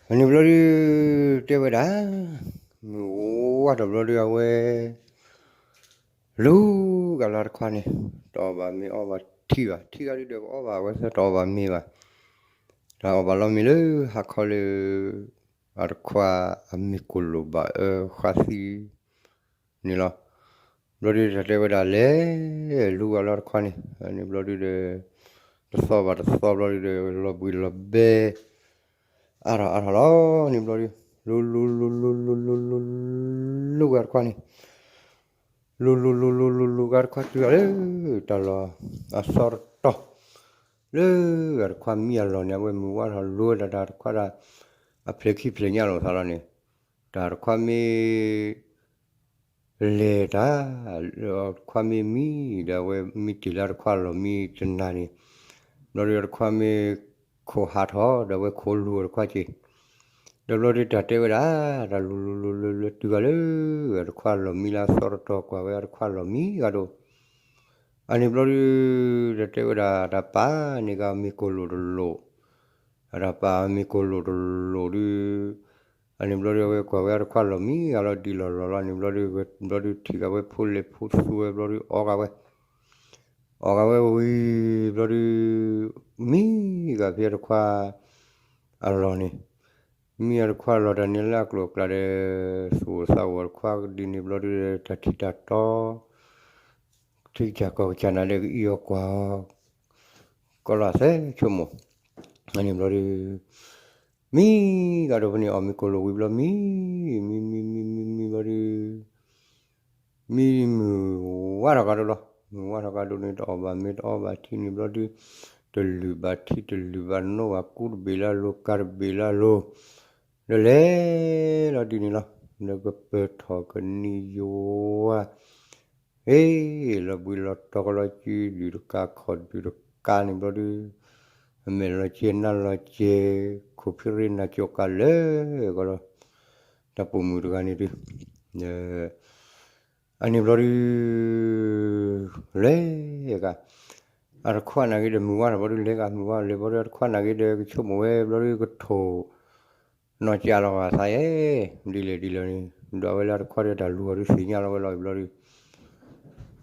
န့ၣ်ဘျီဒုး တဲဝဲဒၣ်, မုၢ်ဝါထီၣ်ဘျီဒုးအဝဲ လူၤဂၤလၢတခွါန့ၣ်, တအီၣ်ဘၣ်မ့ၤအီဘၣ်ထံဘၣ်, ထံဂၤဒုးဒီးကအီဘၣ်ဝဲသၢ တအီၣ်ဘၣ်မ့ၤဘၣ်, တၢ်အီၣ်ဘၣ်လီၤမ့ၤလၢဟါခီလၢ အတခွါအမ့ၤကိၣ်လိာ်ဘၣ်အၢဃါသံန့ၣ်လီၤ. ဘျီဒုးတၢ်တဲဝဲဒၣ်လဲၤလူၤဂၤလၢတခွါန့ၣ်, န့ၣ်ဘျီဒုးဒီး တသီဘၣ်တသီဘျီဒုးဒီး လီၤဘှံးလီၤဘဲ အါထီၣ်အါထီၣ်လီၤ. န့ၣ်ဘျီဒုး လူၤလူၤလူၤလူၤလူၤလူၤလူၤလူၤဂၤတခွါန့ၣ်, လူၤလူၤလူၤလူၤလူၤလူၤဂၤတခွါတုၤဂၤလၢ တၢ်လီၢ်အသီတတီၤ လၢဂၤတခွါမံအလီၢ်န့ၣ် အဝဲမုၢ်ဝါထီၣ်လူၤဝဲဒၣ်တၢ်တခွါဒၣ် အဖျဲးခံဖျဲးညါလိာ်သးလီၤန့ၣ်, တၢ်တခွါမ့ၢ် လဲၤတၢ်, တခွါမ့ၢ်မံဒီး အဝဲမ့ၢ်တ့ၢ်လၢတခွါလီၢ်မံတနၤန့ၣ်, ဘျီဒုးတခွါမ့ၢ်ခိးဟးထီၣ်ဒီး အဝဲခိးလူၤတခွါက့ၤ, ဒီးဘျီဒုးတၢ်တဲဝဲဒၣ် တၢ်လူၤလူၤလူၤလူၤလူၤတုၤဂၤလၢ တခွါလီၢ်မံလၢအသီတတီၤ ကွၢ်ဝဲအတခွါလီၢ်မံဂၤဒိၣ်, အန့ၣ်ဘျီဒုး တၢ်တဲဝဲဒၣ် တၢ်ပာ်န့ၢ်က့ၤအမ့ၤကိၣ်လိာ်တလိာ်, အတၢ်ပာ်အမ့ၤကိၣ်လိာ်တလိာ်ဒုး အန့ၣ်ဘျီဒုး အဝဲကွၢ်ဝဲအတခွါလီၢ်မံဂၤလီၤ ဒံလီၤလီၤလီၤန့ၣ်ဘျီဒုး ဘျီဒုးထံၣ်က့ၤဝဲဖိလဲၣ်ဖိသူဝဲဘျီဒုး အီၣ်က့ၤဝဲ, အီၣ်က့ၤဝဲဝံၤဘျီဒုး မံဂၤဖဲအတခွါအလီၢ်န့ၣ်, မံအတခွါအလီၢ်တၢ်န့ၣ်လၢအကျိၤအကျဲဒီး သူၣ်အိၣ်သးအိၣ်အတခွါဒ်န့ၣ်ဘျီဒုး တၢ်ထံၣ်တၢ်တီ ထံကစၢ်ကီၢ်ကစၢ်နၤဒီး ကအံၣ်အီၤကွၢ်အီၤ ကီလီၤသဲဆိကမိၣ်, အန့ၣ်ဘျီဒုး မံဂၤဒိၣ်ဖဲန့ၣ် အီၣ်မ့ၤကိၣ်လိာ်ဝံၤဘျီ မံ မံ မံ မံ မံ မံဘျီဒုး မံမုၢ်ဝါထီၣ်ကါဒိၣ်လီၤ. မုၢ်ဝါထီၣ်ကါဒိၣ်န့ၣ် တအီၣ်ဘၣ်မ့ၤတအီဘၣ်ထံန့ၣ်ဘျီဒုး တလုၢ်ဘၣ်ထံတလုၢ်ဘၣ်နိဘၣ် ကူတဘ့ၣ်လၢအလိၤ ကါတဘ့ၣ်လၢအလိၤ ဒီးလဲၤလီၤဒ်န့ၣ်လီၤ. ဒီးကပၢၤထီၣ်ကနံၤယဝါ အ့ လီၤဘှံးလီၤတီၤကီလီၤ စုဒုၣ်တကါခီၣ်ဒုၣ်တကါန့ၣ်ဘျီဒုး အမဲာ်လီၤကဲနါလီၤကဲ ခိၣ်ဖံရ့နၤကၠိကါလၢာ်ကီလီၤ. တၢ်ပိာ်မုၣ်တဂၤန့ၣ်ဒုး အန့ၣ်ဘျီဒုး လဲၤကါ အတခွါနာ်က့ဒီး မုၢ်ဝါထီၣ်ဘျီဒုး လဲၤကါမုၢ်ဝါလဲၤဘျီဒုး အတခွါနာ်က့ဒီး ကဆိကမိၣ်ဝဲဘျီဒုး ကထိၣ်နီၢ်ကးလီၤဂာ်သးယဲ ဒ်လဲၣ်ဒ်လဲၣ်န့ၣ် ဒွးဝဲလၢအတခွါဒီးတၢ်လူၤအီၤဒုးသ့ၣ်ညါလီၤဝဲလီၤဘျီ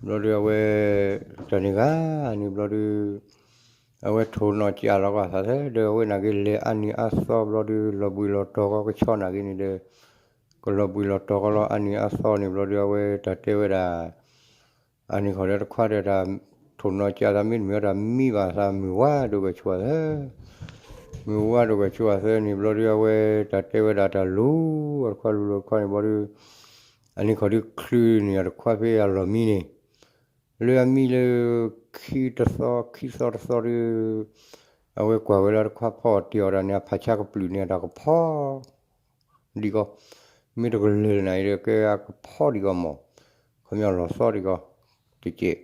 ဒုး ဘျီဒုးအဝဲ တၢ်န့ၣ်ဂၤန့ၣ်ဘျီဒုး အဝဲထိၣ်နီၢ်ကးလီၤဂာ်သးသၢ ဒီးအဝဲနာ်က့လဲၤအါနံၤအါသီဘျီဒုး လီၤဘှံးလီၤတီၤကီကဆီနာ်က့န့ၣ်ဒီး ကလီၤဘှံးလီၤတီၤကီလီၤ အါနံၤအါသီန့ၣ်ဘျီဒုး အဝဲတၢ်တဲဝဲဒၣ် အန့ၣ်ခီဒီးတခွါဒီးတၢ် ထိၣ်နီၢ်ကးသးမ့တမ့ၢ်အတၢ်မံဘၣ်သး မုၢ်ဝါဒိၣ်ကဲဆိအသၢ မုၢ်ဝါဒိၣ်ကဲဆိအသၢန့ၣ်ဘျီဒုး အဝဲတၢ်တဲဝဲဒၣ်တၢ်လူၤ အတခွါလူၤလီၤတခွါန့ၣ်ဘျီဒုး အန့ၣ်ခီဒုးချုးန့ၣ် အတခွါဖဲအလီၢ်မံန့ၣ် လၢအမံလၢ ခံတသီ ခံသီတသီဒုး အဝဲကွၢ်ဝဲလၢအတခွါဖီအီၣ်တ့ၢ်အီၣ်တၢ်န့ၣ် အဖးဆါကပျုၢ်န့ၣ် အတၢ်ကဖီ ဒံးကီး, မ့ၢ်တကလၢာ်နၤအံၤဒီး ကဲအကဖီဒံးကီးမး, ခီပညီလီၤသီဒံးကီး, တကဲး,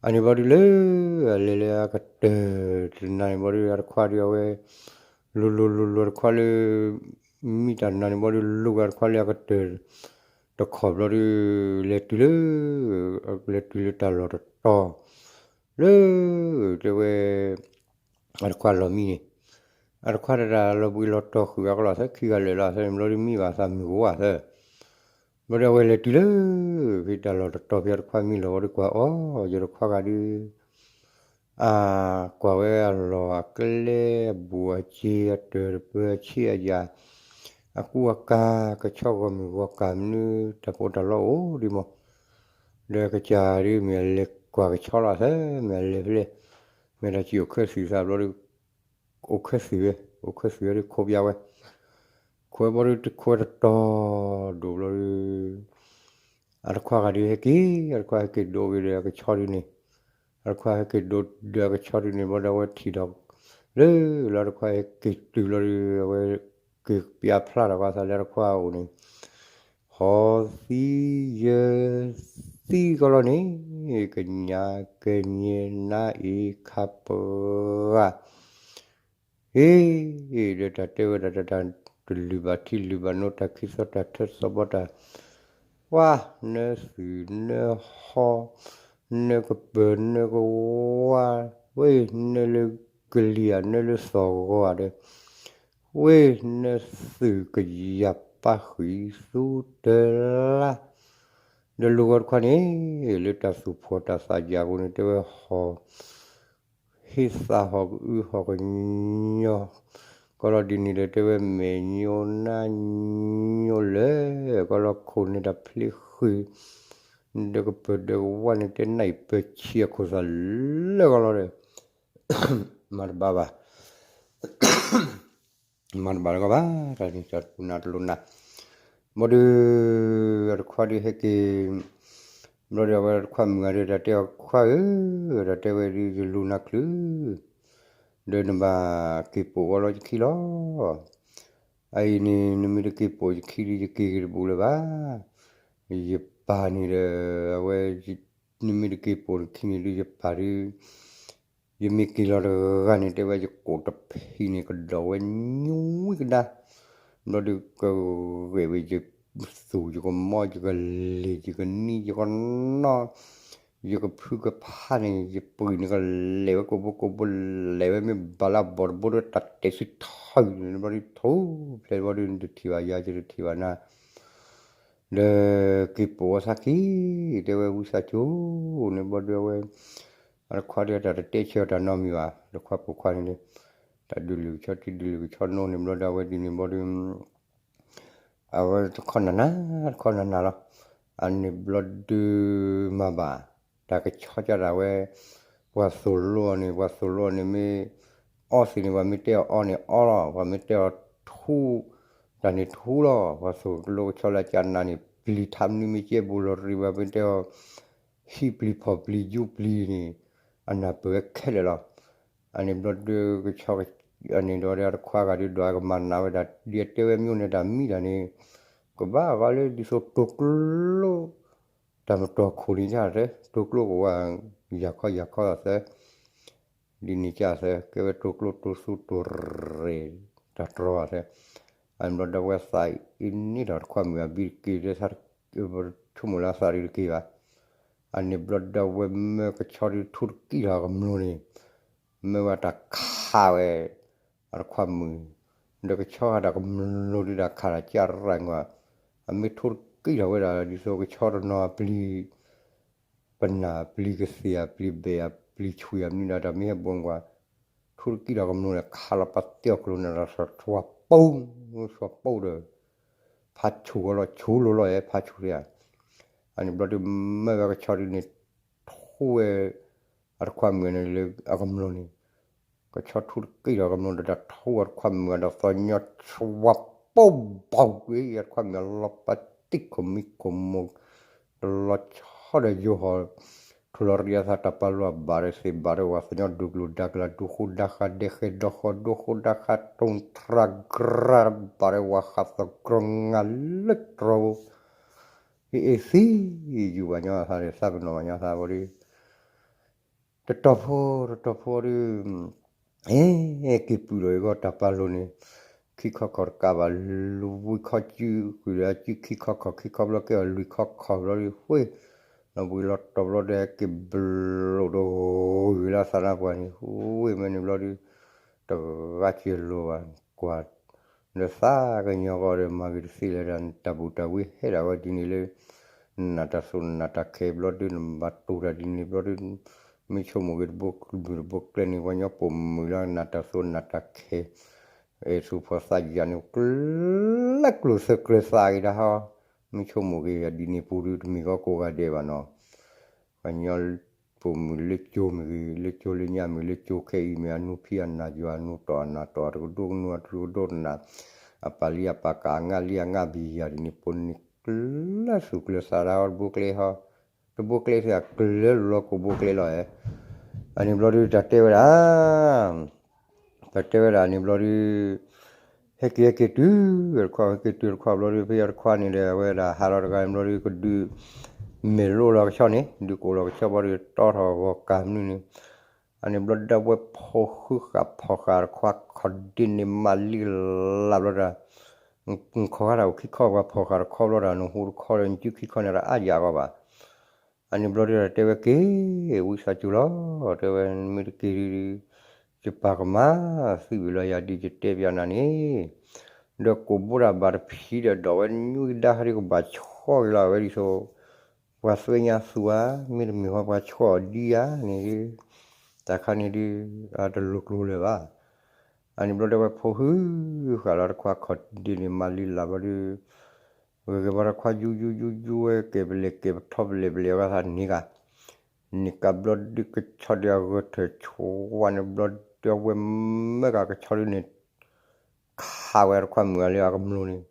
အန့ၣ်ဘျီဒုးလၢ အလဲၤလၢအကတၢၢ်တနၤန့ၣ်ဘျီဒုး အတခွါဒုးအဝဲ လူၤလူၤလူၤလူၤတခွါလၢ မံတၢ်နၤန့ၣ်ဘျီဒုး လူၤဂၤတခွါလၢအကတၢၢ်တခီၣ်ဘျီဒုး လဲၤတုၤလၢ လဲၤတုၤလၢတၢ်လီၢ်တတီၤ လၢ တဲဝဲ အတခွါလီၤမံန့ၣ်, အတခွါတၢ်လီၤဘှံးလီၤတီၤဃုာ်ဂၤကီလီၤသၢ ခံဂၤလၢာ်လီၤသၢန့ၣ်ဘျီဒုး မံဘၣ်သးမုၢ်ကဝၢ်သၢ ဘျီဒုးအဝဲလဲၤတုၤလၢ ဖဲတၢ်လီၢ်တတီၤဖဲအတခွါမံလီၤဘျီဒုးကွၢ်အီၤ ယတခွါဂၤဒုး အကွၢ်ဝဲအလီၢ်အကျဲ အဘူးအစ့ အတၢၢ်တပၢၢ်အဆံအယၤ အကူအကၤ ကဆီဂီၢ်မုၢ်ဂီၢ်ကၤမနုၤ တၢ်ဖိတၢ်လီအိၣ်ဒံးမး, ဒီးကစၢ်ဒုးမ့ၢ်အလဲၤကွၢ်ကဆီလီၤသၢ မ့ၢ်အလဲၤဖဲလဲၣ်, မ့ၢ်တၢ်စံၣ်အိၣ်ခၢၣ်သံၣ်သးဘျီဒုး အိၣ်ခၢၣ်သံၣ်ဝဲ အိၣ်ခၢၣ်သံၣ်ဝဲဒုးခိးပျါဝဲ, ခိးဝဲဘျီဒုးတခိးဝဲတတီၤဒိၣ်ဘျီဒုး အတခွါဂၤဒုးဟဲက့ၤ အတခွါဟဲက့ၤဒိးက့ၤဒီးအကဆီဒုးန့ၣ်, အတခွါဟဲက့ၤဒိးဒီးအကဆီဒုးန့ၣ်ဘျီဒုး အဝဲထံၣ်ဒီး လၢ လၢအတခွါဟဲက့ၤတုၤဘျီဒုး အဝဲက့ၤပျါဖျါထီၣ်ကီသးလၢအတခွါအအိၣ်န့ၣ်, ဟီသံယၢသံကီလီၤန့ၣ်, ကညးကညဲနါအ့ၤခါပဂၤ အ့ ဒီးတၢ်တဲဝဲဒၣ်တၢ် တလုၢ်ဘၣ်ထံလုၢ်ဘၣ်နိ တၢ်ခံသီတၢ်ထၢသီဘီတၢ် ဝါ နၢသုၣ်နၢဟီ နၢကပၢၤနၢကဝါ ဝဲ နၢလၢကလံၤဧါ နၢလၢသီၣ်ဂီၤဧါဒီး ဝ့ၢ်နသုးကယၤပၣ်ဃံးသူတလါ, ဒီးလူၤဂီၤတခွါန့ၣ် လၢတၢ်သူၣ်ဖှီၣ်တၢ်သးယၤအဃိန့ၣ် တဲဝဲဟီၣ် ဟ့ၣ်သးဟီၣ်ကအုဟီၣ်ကညီ, ကီလီၤဒ်န့ၣ်ဒီး တဲဝဲမဲာ်ညိနါညိလၢာ်, ကီလီၤခိၣ်န့ၣ်တၢ်ဖျ့ဃ့ၢ်, ဒီးကပၢၤဒီးကဝါန့ၣ် တဲနၢ်အံၤပၢၤဆံးအခိၣ်သးလၢာ်ကီလီၤဒီး မၤတဘၣ်ဘၣ် မၤတဘၣ်လၢၤကီဘၣ်, တၢ်န့ၣ်တၢ်တပူၤနၤတလိၤနၤ, ဘၣ်ဒီး အတခွါဒုးဟဲက့ၤ, ဘျီဒီးအဝဲတခွါမုၣ်ဂၤဒီး တၢ်တဲအီၤခွါဧၢ, တၢ်တဲဝဲဒုး ယလူၤနၤချုး, ဒီးနဘၣ်က့ၤပိာ်ဝဲလီၤယခံလီၤ. အအံၤန့ၣ် နမ့ၢ်တက့ၤပိာ်ယခံဒုး ယက့ၤက့ၤတဘူးလၢၤဘၣ်. ယပၢ်န့ၣ်ဒီး အဝဲ နမ့ၢ်တက့ၤပိာ်နခံန့ၣ်ဒုး ယပၢ်ဒုး ယမ့ၢ်က့ၤလီၤတဂၤန့ၣ် တဲဝဲယကိာ်တဖံးန့ၣ် ကဒီးဝဲညွံကဒါ, ဘျီဒုးကဂဲၤဝဲယသူၣ်ယကမီ ယကလ့ၢ် ယကနံ ယကနီၢ်, ယကဖုကဖးန့ၣ် ယပှံၤန့ၣ် ကလဲၤဝဲကိးဘိကိးဘိ လဲၤဝဲမ့ၢ်ဘၣ်လၢအဘီၣ်တဘိဒီး တၢ်တဲာ်ဆံထီၣ်န့ၣ် ဘျီဒုးထိၣ်ဖျဲးဘျီဒုး နတထံၣ်ဘၣ်ယၤ ယတထံၣ်ဘၣ်နၤ ဒီးက့ၤပိာ်ဝဲသးခံ, တဲဝဲဝံသးစူၤန့ၣ် ဘျီဒုးအဝဲ အတခွါဒုးတၢ်တတဲဆၢတၢ်နီတမံၤဘၣ်, တခွါပိာ်ခွါန့ၣ်ဒီး တၢ်ဒုးလုၢ်ကဆီထံဒုးလုၢ်ကဆီနိန့ၣ် ဘျီဒုးအဝဲဒ်န့ၣ် ဘျီဒုး အဝဲတခီနၤနၤ တခီနၤနၤလီၤ. အန့ၣ်ဘျီဒုးမၤဘၣ် တၢ်ကဆီကၢ်ဒၣ်ဝဲ ပှၤသိၣ်လိအီၤန့ၣ် ပှၤသိၣ်လိအီၤန့ၣ်မ့ၢ် အီသ့ၣ်န့ၣ် ပှၤမ့ၢ်တဲအီၤအီန့ၣ်အီလီၤ, ပှၤမ့ၢ်တဲအီၤထူ တၢ်န့ၣ်ထူလီၤ. ပှၤသိၣ်လိကဆီလၢအကၢ်နၤန့ၣ် ပျံၤထါမနုၤမ့ၢ်ကဲဘူးလီၤရံ ပှၤမ့ၢ်တဲအီၤ ဟံးပျံၤဖီၣ်ပျံၤယူပျံၤန့ၣ် အနၢ်ပၢၢ်ဝဲခဲလၢာ်လီၤ. အန့ၣ်ဘျီဒုးကဆီ အန့ၣ်ဒီးအတခွါဂၤဒုးဒွးကမၤနးဝဲဒၣ် ဒ်အတဲဝဲမ့ၢ်န့ၣ် တၢ်မံတၢ်န့ၣ် ကဘၣ်အဂီၢ်လၢဒ်သိးတိၤကျိ တၢ်မတီၢ်ခိၣ်န့ၣ်ယါသၢ တိၤကျိကဝဲ ယၤခီယၤခီသၢ ဒ်န့ၣ်ကသၢ ကဲဝဲတိၤကျိတိၤသူတိၤရဲၣ် တၢ်တြီအသၢ, အန့ၣ်ဘျီဒီးဝဲသးအံၤန့ၣ်ဒီးတခွါမုၣ်အဘံတက့ၢ်လၢ ဆိကမိၣ်လၢသးဒုးတက့ၢ်ဘၣ်. အန့ၣ်ဘျီဒီးဝဲမၢကဆီဒုးထူတကံၢ်ဒီးကမျိၤန့ၣ် မၢဝဲတၢ်ခးဝဲ အတခွါမုၣ်, ဒီးကဆီဂၤဒီးကမျိၤဒုးတၢ်ခးတၢ်ကၢ်ရၢ်ကွၢ်, အမ့ၢ်ထူတကံၢ်ဒီးဝဲဒၣ်ဒ်သိးကဆီတနီၤအပျံၤ ပနၢ်ပျံၤကသ့ၣ်အပျံၤဘဲၣ် အပျံၤဆွံၣ်အမနုၤဒၣ် တၢ်မ့ၢ်ဟဲဘိကွၢ်, ထူတကံၢ်ဒီးကမျိၤန့ၣ် ခးလီၤပာ်သ့အီၤကျိၤန့ၣ်ဒီး သွပူ သွပူဒီး ဖးဆူၣ်ဝဲလီၤ ဆူၣ်လိၤလီၤဧါ ဖးဆူၣ်သ့ဧါ. အန့ၣ်ဘျီဒုးမၢဝဲကဆီဒုးန့ၣ် ထူဝဲ အတခွါမုၣ်န့ၣ်လၢအကမျိၤန့ၣ် ကဆီထူတကံၢ်ဒီးကမျိၤဒီး တၢ်ထူအတခွါမုၣ်ဒီးသီညီ သွပူဘီကွံာ် အတခွါမုၣ်အလီၤပာ်တံၢ်ခိၣ်မံခိၣ်မိၢ် တလီၤဆီဒီးယိၤဟီၣ် ထူလီၤရံအသးတၢ်ပာ်လိာ်အဘၣ်ဒီးသ့ၣ်ဘၣ်ဒီးဝၤသီညီ ဒိၣ်ကျိၣ်ဒါကျါ ဒိဃိဒါဃါ ဒဲဃဲဒီဃီ ဒိဃိဒါဃါ တိၢ်ထြၣ်ကြၢး ဘၣ်ဒီးဝၤဃးသီကြၢး ငါလၢတြီ အ့ၣ်အ့ၣ်သံ ယူၤဘၣ်ညီသးဒီး သးပနီၣ်ဘၣ်ညီသးဘီဒီး တတီၤဖိ တတီၤဖိဒီး ဟဲက့ၤပုၢ်ဒီးအဂီၢ်တၢ်ပာ်လိာ်န့ၣ် ခံခီခီၣ်တကးဘၣ် လွံၢ်ခီစု ဃုာ်ဒီးအစုခံခီခီၣ် ခံခီဘျီကဲအီၤလွံၢ်ခီခီၣ်ဘျီဒီး ဃ့ၢ် လီၤဘှံးလီၤတီၤဘျီဒီး ဟဲက့ၤဘျိးဒီးဂုၤလၢသးနါပှၢ်န့ၣ် ဃ့ၢ်မ့ၢ်န့ၣ်ဘျီဒီး တဂၤစၢၤလိာ်ဘၣ်ကွၢ် ဒီးသးကညီၤဃီဒီး မၤဂ့ၤတသ့လၢၤဒီး တၢ်ဘူၣ်တၢ်ဝံဟဲဒၣ်ဝဲဒ်န့ၣ်လၢ နတၢ်စိနတၢ်ခဲဘျီဒုး နဘၣ်တူၢ်တၢ်ဒ်န့ၣ်ဘျီဒုး မ့ၢ်ဆိကမိၣ်က့ၤတဘိမုၢ်တဘိကျဲန့ၣ် ပှၤညီပိာ်မုၣ်လၢနတၢ်စိနတၢ်ခဲ အဲၣ်သူၣ်ဖှီၣ်သးယၤန့ၣ် ကျၢၤကျိၣ်သၢကျၢၤသးက့ၤဒၣ်ဟီ မ့ၢ်ဆိကမိၣ်က့ၤဒ်န့ၣ်ပူၤဒုး တမ့ၢ်ဂီၢ်ကိးဂၤဒဲးဘၣ်နီၤ ပှၤညီပိာ်မုၣ်လၢကၠိမ့ၢ်ဂ့ၤ လၢကၠိလၢညါမ့ၢ် လၢကၠိခဲအံၤမ့ၢ် အနူဖံးအနၢ်ယွၤ အနူတီၢ်အနၢ်တီၢ် အတကဒိကနူ အတကဒိတနၢ် အပာ်လံအပာ်ကၢ် အငါလံအငါဘံယၤဒ်န့ၣ် ပိာ်န့ၣ်ကျၢၤသူၣ်ကျၢၤသးဒၣ်ဟီ တဘိကျဲဟီ တဘိကျဲသ့ၣ်အကျၢၤလိာ်လီၤကိးဘိကျဲလီၤဧါ အန့ၣ်ဘျီဒုး တၢ်တဲဝဲဒၣ် တၢ်တဲဝဲဒၣ်န့ၣ်ဘျီဒုး ဟဲက့ၤဟဲက့ၤတုၤ တခွါဟဲက့ၤတုၤတခွါဘျီဒုး ဖဲအတခွါန့ၣ်ဒီး အဝဲဒၣ်ဟးလီၤတဂၤန့ၣ်ဘျီဒုး ကဒုးမဲာ်လိလီၤကဆီန့ၣ် ဒုးကိးလီၤကဆီဘျီဒုး တီထီၣ်ဂီၤကၤမနုၤန့ၣ် အန့ၣ်ဘျီဒုး ဝဲဖိဃုဃာ်ဖီၣ်ဃာ်တခွါခီၣ်ဒ့န့ၣ် မၤလံကလးဘျီဒၣ် နခီၣ်ဃာ်တၢ်အိၣ်ခံခီ ပှၤဖီၣ်ဃာ်တခီဘျီဒၣ် နဟူတခီဒီး နစုခံခီန့ၣ် တအါယၤအဂီၢ်ဘၣ် အန့ၣ်ဘျီဒုး တဲဝဲက့ၤ ဝံသးစူၤလီၤ တဲဝဲ မ့ၢ်တက့ၤဒုး ယပာ်ကမၣ်သုးဝံၤလီၤယၤဒ်ယတဲပျးနၤန့ၣ်, ဒီးကိးဘိဒၣ်ဘၣ်တဖံးဒီး ဒီးဝဲနွံကဒါခါဒ်ကဘၣ်ဆီၣ်က့ၤလီၤဝဲဒ်သိး ပှၤသ့ၣ်ညါသူဧါ, မ့တမ့ၢ်ဝဲပှၤဆီၣ်အီၤဒ်ဧါန့ၣ်ဒ်, တၢ်ခါန့ၣ်ဒ် အတလိၤကျိၤလၢၤဘၣ်. အန့ၣ်ဘျီဒီးဝဲဖိဟုဃာ်လီၤတခွါခီၣ်ဒ့န့ၣ် မၤလံလၢ်ဘျီဒုး ဂဲၤဂဲၤဘၣ်တခွါယူယူယူယူဝဲ ကဲပလဲၤကဲပထီၣ်ပလဲၤပလဲၤဝဲသးန့ၣ်ဂၤ, န့ၣ်ကဘျီဒုးကဆီဒုးအဂၢၢ်ထၢၣ်ဆိဝါန့ၣ်ဘျီဒုးအဝဲမၢကၤကဆီဒုးန့ၣ် ခးဝဲတခွါမုၣ်ဂၤလၢအကမျိၤန့ၣ်,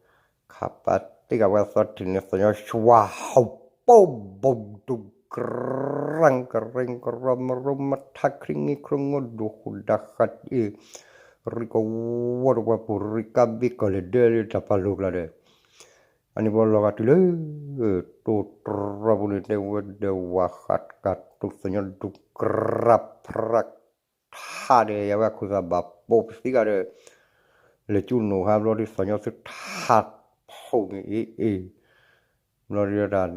ခးပာ်တ့ၢ်ကးဝဲသီထံၣ်န့ၣ် သညီၣ်ဆွါဟီၣ်ပိၢ် ဘိၣ်ဒိၣ် ကရၣ်ကရၣ်ကရီမရီမထါခရံင့ခရငိၣ်ဒိၣ်ဃိၣ်ဒၣ်ဃးအ့ၣ် ရံကဝီတပှၤပူၤရံကါဘ့ၣ်ကီၢ်လဲၤဒၢလၢတၢ်ပာ်လိၤကျါဒီး အန့ၣ်ဘီလီၤဂာ်တုၤလၢ တိၢ်တြီပူၤန့ၣ် တဲဝဲဒီးဝၤဃးကးတိၢ်သညီၣ်ဒိၣ်ကရၣ်ဖရၣ် ထါဒီးယဝဲအခိၣ်သးဘၣ်ပိာ်ပသံဂၤဒီး လဲၤကၠူနိၣ်ဟါဘျီဒုးသီၣ်ညီသုထါဖှိၣ်န့ၣ်အ့ၣ်အ့ၣ် ဘျီဒုးတၢ်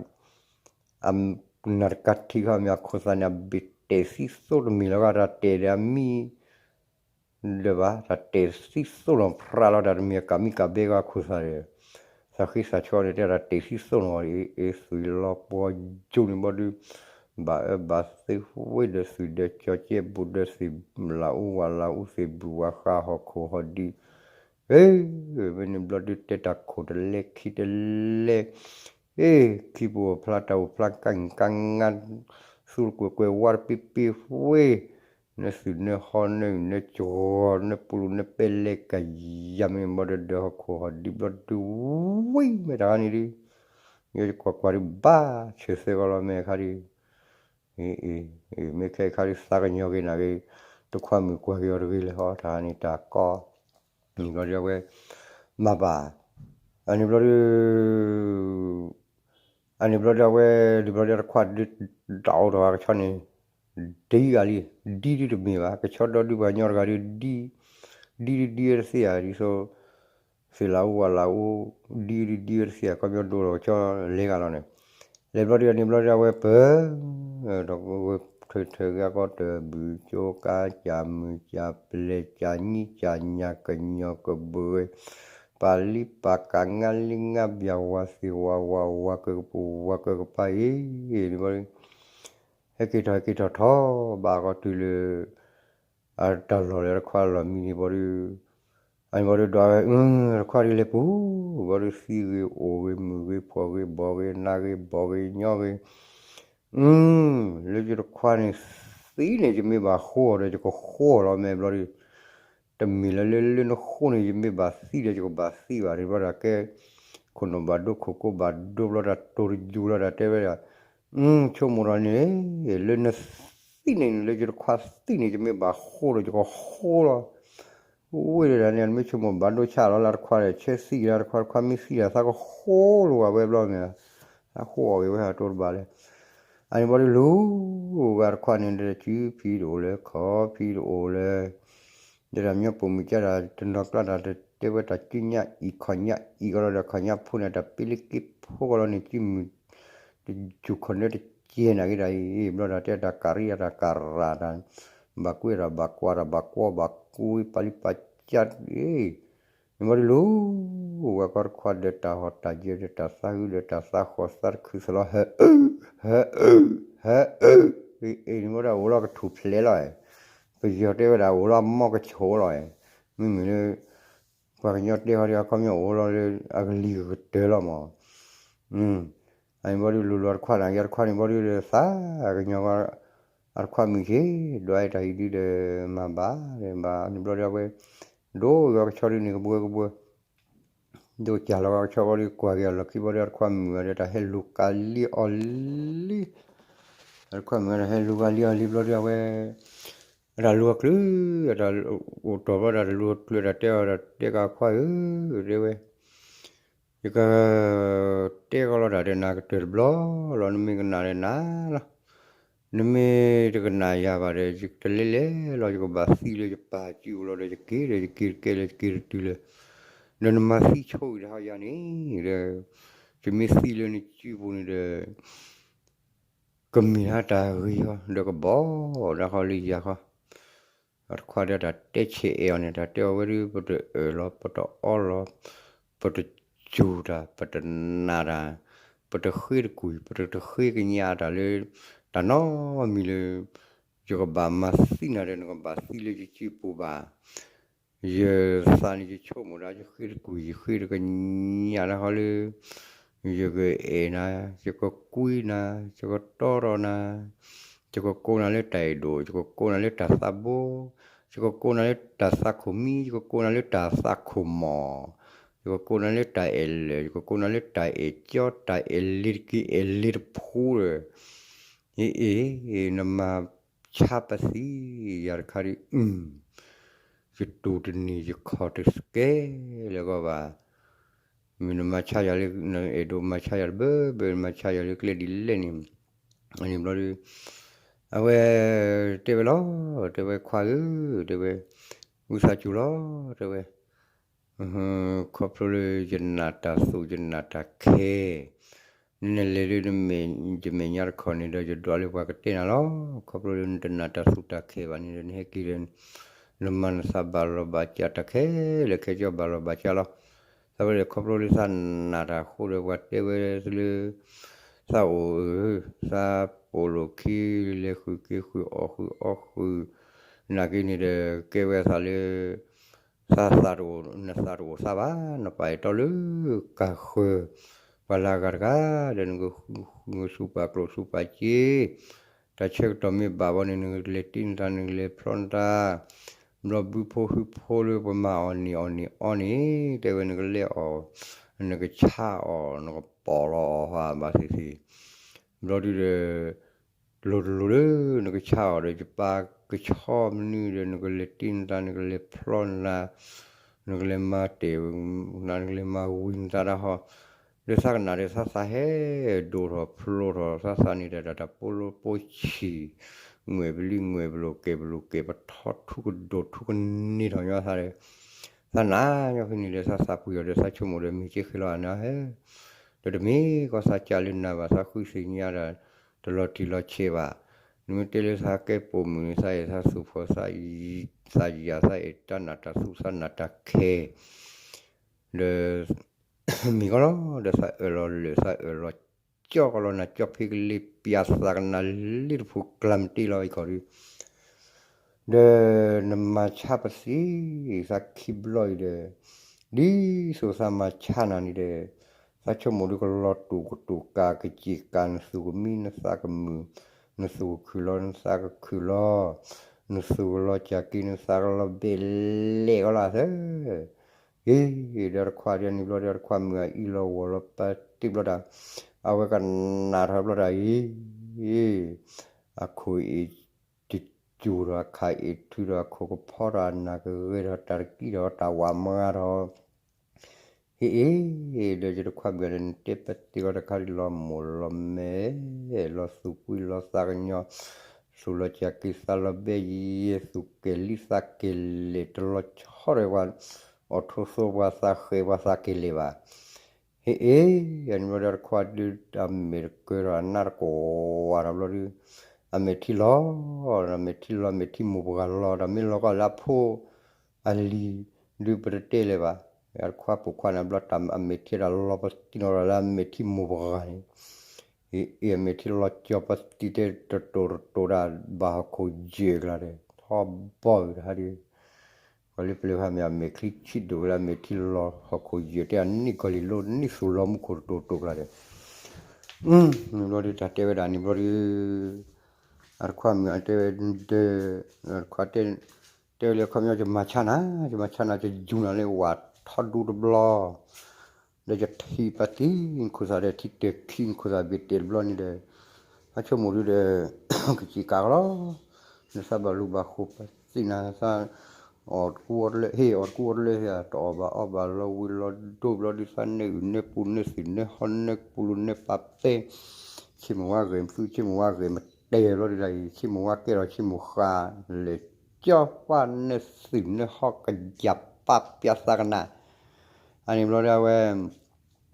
နၢ်တကါထံခီမ့ၢ်အခိၣ်သးန့ၣ် အဘ့ၣ်တဲာ်သံသိတမံၤလီၤဂာ် တၢ်တဲာ်ဒီးအမံ ဒီးဘၣ် တၢ်တဲာ်သံသိလီၤဖရၣ်လီၤတၢ်တမံၤအကးမံကးဘဲဂီၢ်အခိၣ်သးဒီး သးဃ့သးဆီန့ၣ် တဲဒၣ်တဲာ်သံသိလီၤပှီၢ်ယူၤန့ၣ်ဘီဒုး ဘၣ်အၢဘၣ်သီဝ့ၢ်ဒီးသုးဒီးကၠီကဲဘူးဒီးသုး လၢအူဝဲလၢအူသ့ၣ်ဘူၣ်ဝဲဃါဟီၣ်ခိၣ်ဟီၣ်ဒံး မ့ၢ်န့ၣ်ဘျီဒုးတဲတၢ်ခိၣ်တလဲခံတလဲ အ့ၣ် ခံပူၤဖျါတၢ်အိၣ်ဖျါကါကါ သူတကွဲးကွဲးဝါတပ့ပ့ဝ့ၢ် နသုးနဟီနနကီ နပူၤလူၤနပဲလဲကယၤမ့ၢ်ဘီဒုး ဒီးဟီၣ်ခိၣ်ဟီၣ်ဒံးဘျီဒုးဝံၤမ့ၢ်တၢ်ခါန့ၣ်ဒုး ယကွၢ်ကွၢ်ဒုးဘၣ်ဆၢသၢဂီၤလီၤမ့ၢ်ခါဒုး မ့ၢ်ခဲခါဒုးသးကညီၤက့ၤနၤဂ့ၤ တခွါမုၣ်ကွၢ်က့ၤအီၤတဂ့ၤလဲၣ်ဟီ တၢ်ခါန့ၣ်တၢ်ကီ န့ၣ်ဘျီဒုးအဝဲ မၤဘၣ် အန့ၣ်ဘျီဒုး အန့ၣ်ဘျီဒုးအဝဲ ဒ်ဘျီဒုးတခွါဒုး ဒၣ်အိၣ်ထီၣ်အကဆီန့ၣ် ဒ်ဂၤလံ ဒ်ဒုးတမ့ၢ်ဘၣ် ကဆီဒီဒုးပှၤကညီတဂၤဒုး ဒ် ဒ်ဒုးဒ်ဝဲတသ့ဧါ ဒ်သိး သ့ၣ်လၢအူဝဲလၢအူ ဒ်ဒုးဒ်ဝဲတသ့ဧါ ခီပညီဒိလီၤကဆီလဲၤဂၤလီၤန့ၣ် လဲၤဘျီဒုးအန့ၣ်ဘျီဒုးအဝဲပၢၤ ဒီးဝဲထုးထုးဂၤကီတၢၢ်ဘုၣ်ကၠိကါကၠၣ်မုၢ်ကၠၣ်ပလဲၣ်ကၠၣ်ညံကၠၣ်ညၣ်ကညီၤကဘုးဝဲ ပာ်လံပာ်ကးငါလံငါဘၣ်ဝၤသ့ၣ်ဝၤဝၤဝၤကကပူၤဝၤကကပၤအံၤ န့ၣ်ဘျီဒုး ဟဲက့ၤထီၣ်ဟဲက့ၤထီၣ်ထီၣ်ဘၣ်ကီတုၤလၢ အတၢ်လီၢ်လၢတခွါလီၢ်မံန့ၣ်ဘျီဒုး အန့ၣ်ဘျီဒုးဒွးဝဲ တခွါဒုးလဲၤပူၤ ဘျီဒုးသံဂ့ၤအိၣ်ဂ့ၤမုၢ်ဂ့ၤဖှီၣ်ဂ့ၤဘီၣ်ဂ့ၤနၤဂ့ၤဘီၣ်ဂ့ၤညီဂ့ၤ လၢယတခွါန့ၣ် သံန့ၣ် ယမ့ၢ်ဘၣ်ဃိအီၤဒီးယကဃိအီၤလီၤ မ့ၢ်ဘျီဒုး တမ့ၢ်လၢလၢလၢနဃိန့ၣ် ယမ့ၢ်ဘၣ်သံဒီးယကဘၣ်သံဘၣ် န့ၣ်ဘျီဒုးကဲ ခိၣ်နူာ်ဘၣ်ဒိခိၣ်ကိးဘၣ်ဒိဘျီဒုးတိၤတယူၤလီၤဒီးတဲဝဲဒၣ် ဆိကမိၣ်ဒီးန့ၣ် လၢနသံန့ၣ် လၢယတခွါသံန့ၣ် ယမ့ၢ်ဘၣ်ဃိဒီးယကဃိလီၤ ဝ့ၢ်ဒၣ်န့ၣ် မ့ၢ်ဆိကမိၣ်ဘၣ်ဒိဆၣ်လီၤလၢတခွါဒီး ဆဲသံကဒါတခွါ တခွါမ့ၢ်သံဒီး သးကဃိလိာ်ဝဲဘျီန့ၣ် သးဃိအီၣ်ဂ့ၤဝဲဟးတိၤတဘၣ်လဲၣ် အန့ၣ်ဘျီဒုးလူၤဝဲတခွါန့ၣ်ဒီး စုဖံးတအိၣ်လၢ ခီဖံးတအိၣ်လၢ ဒီးတၢ်မညီပိာ်မုၣ်ကဲဒၣ် တနီၤကျါတၢ်တဲဝဲတၢ်စုညါအံၤခီၣ်ညါအံၤကီးလီၤဒီး ခီၣ်ညါဖိန့ၣ် တၢ်ပ့လ့က့ဖိကီးလီၤန့ၣ် စုမုၢ် တစူၢ်ခီၣ်နၢတကဲနာ်က့တၢ်အံၤ ဘျီတၢ်တဲတၢ်ကၤရံၣ်အတၢ်ကၤရၣ်တၢ် ဘၣ်ကွဲးတၢ်ဘၣ်ကွၢ်တၢ်ဘၣ်ကွီဘၣ်ကွံပာ်လံပာ်ကၢ်အံၤ န့ၣ်ဘျီဒုးလူၤ ဝဲကီတခွါဒီးတၢ်ဟီၣ်တၢ်ယၢၤဒီးတၢ်သးဟုဒီးတၢ်သးဃီၤသးတခုသလီၤ ဟဲအၢ ဟဲအၢ ဟဲအၢ အ့ၣ် န့ၣ်ဘျီဒုးအိၣ်လီၤကထူၣ်ဖျဲးလီၤ ပယီၤတဲဝဲဒၣ်အိၣ်လီၤမီၢ်ကဆိးလီၤ မ့မ့ၢ်လၢ ပှၤကညီတဲဟီဒီးအခီပညီအိၣ်လီၤလၢအကလံၤကတၢၢ်လီၤမး အန့ၣ်ဘျီဒုးလူၤလီၤတခွါန့ၣ် ယတခွါန့ၣ်ဘျီဒုးဒီးသးကညီၤ အတခွါမုၣ်ဆ့ ဒွးအတၢ်ဟံၣ်ဒုးဒီး မၤဘၣ်ဒီးဘၣ်န့ၣ်ဘျီဒုးအဝဲ ဒိးဂီၤကဆီဒုးန့ၣ်ကဘှဲကဘှဲ ဒိးကၢ်လီၤဂီၤကဆီဘျီဒုး ကွၢ်က့ၤအလီၢ်ခံဘျီဒုး အတခွါမုၣ်ဂၤဒီးတၢ်ဟဲလူၤကၤလံအီၤလံ အတခွါမုၣ်ဂၤတၢ်ဟဲလူၤကၤလံအီၤလံဘျီဒုးအဝဲ အတၢ်လူၤအကျၢၤ အတၢ်အိၣ်တီၢ်ဘျီတၢ်တလူၤအကျၢၤတၢ်တဲအီၤဒီးတဲကခွါဧၢ တဲဝဲ ယက တဲကီးလီၤတၢ်ဒီးနၤကတၢၢ်တဘျီလီၤ နမ့ၢ်ကနၣ်ဒီးနၤလီၤ နမ့ၢ်တကနၣ်ယၤဘၣ်ဒီး ယတလဲၤလဲၣ်လီၤ ယကဘၣ်သံလၢယပၢ်စုပူၤလီၤဒီး ယက့ၤဒီးယက့ၤတကဲလၢယက့ၤတတုၤလၢ ဒီးနမၤသံဆိၣ်ဂ့ၤတဟါယၤန့ၣ်ဒီး ယမ့ၢ်သံလၢနစုပူၤန့ၣ်ဒီး ကမ့ၢ်ဟါတၢ်ဂ့ၤဃီ ဒီးကဘီၣ်ဒၣ်ဃီလၢယၤဃီ ပှၤတခွါဒီးတၢ်တဲဆဲးအဲၣ်အီၤန့ၣ် တၢ်တဲအီၤဝဲဒၣ် ပတအၢၣ်လီၤ ပတအီလီၤ ပတစူၤတၢ် ပတနာ်တၢ် ပတဃ့တကွံာ် ပတဃ့ကညးတၢ်လၢ တၢ်နီတမံၤလၢ ယကဘၣ်မၤသံနၤဒီး နကဘၣ်သံလၢယစုပူၤဘၣ်. ယသးန့ၣ်ယဆိကမိၣ်ဒၣ် ယဃ့တကွံာ် ယဃ့တကညးတၢ်ဃီလၢ ယကအဲၣ်နၤ ယကကွံနၤ ယကတီဒီးနၤ ယကကိးနၤလၢတၢ်အဲၣ်ဒိၣ် ယကကိးနၤလၢတၢ်သးဘိ ယကကိးနၤလၢတၢ်သးခိၣ်မံ ယကကိးနၤလၢတၢ်သးခိၣ်မီၢ် ယကကိးနၤလၢတၢ်အဲၣ်လၢာ် ယကကိးနၤလၢတၢ်အဲၣ်ကၠီ တၢ်အဲၣ်လ့ၤတက့ၤအဲၣ်လ့ၤတဖှိၣ်ဒီး အ့ အ့ နမၤဆါပသံယၤတခါဒ်အံၤ ယတူၢ်တန့ၢ်ယခီၣ်တကဲလၢၤဂီၢ်ဘၣ်. မ့ၢ်နမၤဆါယၤလၢ နအဲၣ်ဒိးမၤဆါယၤတဘၢဘၢ နမၤဆါယၤလၢကျဲဒ်လဲၣ်န့ၣ် အန့ၣ်ဘျီဒီး အဝဲတဲဝဲလီၤ တဲဝဲခွါဧၢ တဲဝဲ ဝံသးစူၤလီၤ တဲဝဲ ခီဖျိလၢယနာ်တၢ်သူၣ်ယနာ်တၢ်ခဲ နလဲၤလၢ ယမဲာ်ညါတခီန့ၣ်ဒီး ယဒွးလၢပှၤကတဲနၤလီၤ. ခီဖျိလၢနတနာ်တၢ်သူၣ်တၢ်ခဲဘၣ်န့ၣ်ဒီး နဟဲက့ၤဒီး နမၤနသးဘၣ်လီၤဘၣ်စးတၢ်ခဲလၢာ်ခဲဆ့ဘၣ်လီၤဘၣ်စးလီၤ. သးဝဲဒီးခီဖျိလၢသးနာ်တၢ်အဃိဒီး ပှၤတဲဝဲလၢ သးအိၣ်ဧၢ သးပိာ်လိာ်ခံ လဲၤဃုာ်က့ၤဃုာ်အီၣ်ဃုာ်အီဃုာ် နာ်က့န့ၣ်ဒီး ကဲဝဲသးလၢ သးသးတအိၣ် နသးတအိၣ်သးဘၣ် နပာ်အဲၣ်တီလၢကၤဃၢၤ ပှၤလၢအဂၤတဂၤဒီး နကဃုစူးပာ်ကျိၣ်စူးပာ်စ့ တၢ်ဆၢကတီၢ်မ့ၢ်ဘၣ်ဘၣ်န့ၣ် နကလဲၤတ့နသး နကလဲၤဖျီနသး ဘျီဘုဖိဟုဖိလၢပမၤအီၤန့ၢ်အီၤန့ၢ်အီၤန့ၣ် တဲဝဲနကလဲၤအီၤ နကဆါအီၤ နကပီၢ်လီၤအီၤဟးဘၣ်သ့ၣ်သ့ၣ် ဘျီဒုဒီး လိၤတလိၤလၢ နကဆါအီၤဒီး ယပၢ်ကဆီမနုၤဒီး နကလဲၤတ့နသး နကလဲၤဖျီနသး နကလဲၤမၤတဲာ်န နကလဲၤမၤဝံၤနသးတၢ်ဟီ ဒီးသးကနၣ်ဒီးသးသးဟဲဒိၣ်ထီၣ်ဖျိထီၣ် သးသးန့ၣ်ဒီးတၢ်တၢ်ပိလိပိဆံၣ် ငွဲၣ်ပလံငွဲၣ်ပလိာ်ကဲၣ်ပလိာ်ကဲၣ် ပထီထူကဒိၣ်ထူကန့ၢ်ထီၣ်ညီသးဒီး သးနၤညီဖဲန့ၣ်ဒီး သးသးပှံၤအီၤဒီး သးဆိကမိၣ်ဒီး မ့ၢ်က့ဃဲလီၤအနၤဟဲ ဒီးတမ့ၢ်ကီသးကးလၢနၤဘၣ် သးဃုသ့ၣ်ညါဒီး တလီၤတံၢ်လီၤဆဲးဘၣ်. နမ့ၢ်တဲလၢသးကဲပိာ်မုၣ်န့ၣ် သးအဲၣ်သးသူၣ်ဖှီၣ် သးယၤ သးအဲၣ်တၢ်နာ်တၢ်သူၣ် သးနာ်တၢ်ခဲ ဒီး မ့ၢ်ကီလီၤ ဒီးသးအၢၣ်လီၤလၢာ် သးအၢၣ်လီၤကၠီကီလီၤ နကၠီဖ့ကလ့ပၠးသးကနၣ်လ့တဖုကျါမတ့လီၤအံၤခီဒု ဒီးနမၤဆါပသံ သးခံဘျီအံၤဒီး ဒ်သိးသးမၤဆါနၤန့ၣ်ဒီး သးဆိကမိၣ်ဒုကလီၤတူာ်ကတူာ်ကၤကစ့ၢ်ကၤ နသူၣ်ကမံနသးကမုာ် နသူၣ်ကခုၣ်လီၤနသးကခုၣ်လီၤ နသူၣ်ကလီၤစၢ်က့ နသးကလီၤဘဲၣ်လဲၣ်ကီလီၤသၢ အ့ ဒီးတခွါဒ်န့ၣ်ဘျီဒီး တခွါမုၣ်အအံၤလီၤဂီၢ်လီၤပာ်တ့ၢ်ဘျီတၢ် အဝဲကနၣ်ထီၣ်ဘျီတၢ်အံၤ အခိၣ်အ့ၣ်တစူၢ်ဒီး အခၣ်အ့ၣ်ထုးဒီး အခိၣ်ကဖီဒီး အနၢ်ကဂဲၤဒီး တၢ်တကံဒီး တၢ်ဝးမၤဒီး ဟ့ၣ်အ့ၣ် ဒီးယတခွါမုၣ်ဒီး နတဲပသံလီၤတခါဒ်လီၤမိၢ်လီၤမဲ လီၤသူၣ်ကွံလီၤသးကညီၤ သူၣ်လီၤစၢ်က့ သးလီၤဘဲယဲ သူၣ်ကဲၤလံသးကဲၤလဲၣ် တလီၤဆီဒီးပှၤ အီၣ်ထိသိပှၤသးဃဲၤပှၤသးကဲၤလဲၣ်ဘၣ် ဟ့ၣ်အ့ၣ် အန့ၣ်ဘျီဒီးတခွါဒုး အမဲာ်တကၢထီၣ်အနးတကိးဝါထီၣ်ဘျီဒုး အမဲာ်ထံလီၤ အမဲာ်ထံလီၤ မဲာ်ထံမိၢ်ပှၢ်လီၤ တၢ်မ့ၢ်လီၤကီၢ်လၢအဖိအလံၤဒုး ပတတဲလၢၤဘၣ် အတခွါပိာ်ခွါန့ၣ်ဘျီ တၢ်အမဲာ်ထံတၢ်လီၤပသံနီၤလၢအမဲာ်ထံမိၢ်ပှၢ်န့ၣ် အ့ၣ် အမဲာ်ထံလီၤကၠီၤပသံတဲတတိာ်တတိာ်ဒၣ် ဘၣ်ဟီၣ်ခိၣ်ယဲၢ်ကျါဒီး ထီဘီအံၤတဟါဒုး ပှၤလၢပျၢၤဖးမ့ၢ် အမဲာ်ချံဆံးဒိၣ်လၢအမဲာ်ထံလီၤဟီၣ်ခိၣ်ယဲၢ် တဲအနံၣ်ကီၢ်လံၤလိ နံၣ်သူၣ်လီၤမူခိၣ်တတိာ်တိာ်ကျါဒီး မ့ၢ်ဘျီဒုးတၢ်တဲဝဲဒၣ်န့ၣ်ဘျီဒုး အတခွါမုၣ်အတဲဝဲဒၣ် တခွါတဲ တဲဝဲလၢခီပညီ ယမၤဆါနၤ ယမၤဆါနၤ ယယူၤနၤလၢဝၣ်ထီဒူတဘျီ ဒီးယထံၣ်ပသံ နခိၣ်သၣ်ဒီးထံတဲာ်ခံ နခိၣ်သၣ်ဘ့ၣ်တဲာ်တဘျီန့ၣ်ဒီး အဆိကမိၣ်ဒုးဒီး ကစံးကးကလီၤ နသးဘၣ်လူၤဘၣ်ဃိပသံနၤ သးအီၣ်တကူအီတလၢ ဟ့ၣ်အီၣ်တကူအီတလၢ ဟ့ၣ်တအီၣ်ဘၣ်အီဘၣ်လီၤဝံၤလီၤဒိဘျီဒုး သးနဲၣ်အုၣ်နဲၣ်ပူၤနဲၣ်သံၣ်နဲၣ်ဟီနဲၣ်ပူၤလူၤနဲၣ်ပာ်ပဲ ဆ့မိၣ်ဝါဂဲၤမသူ ဆ့မိၣ်ဝါဂဲၤမတဲာ်ဘျီဒုးဒၣ်အံၤ ဆ့မိၣ်ဝါကဲထီၣ်ဆ့မိၣ်ဃာ် လဲၤကၠီပှၢ်နဲၣ်သံၣ်နဲၣ်ဟီကယၤပာ်ပၠးသးကနၣ် အန့ၣ်ဘျီဒုးအဝဲ န့ၣ်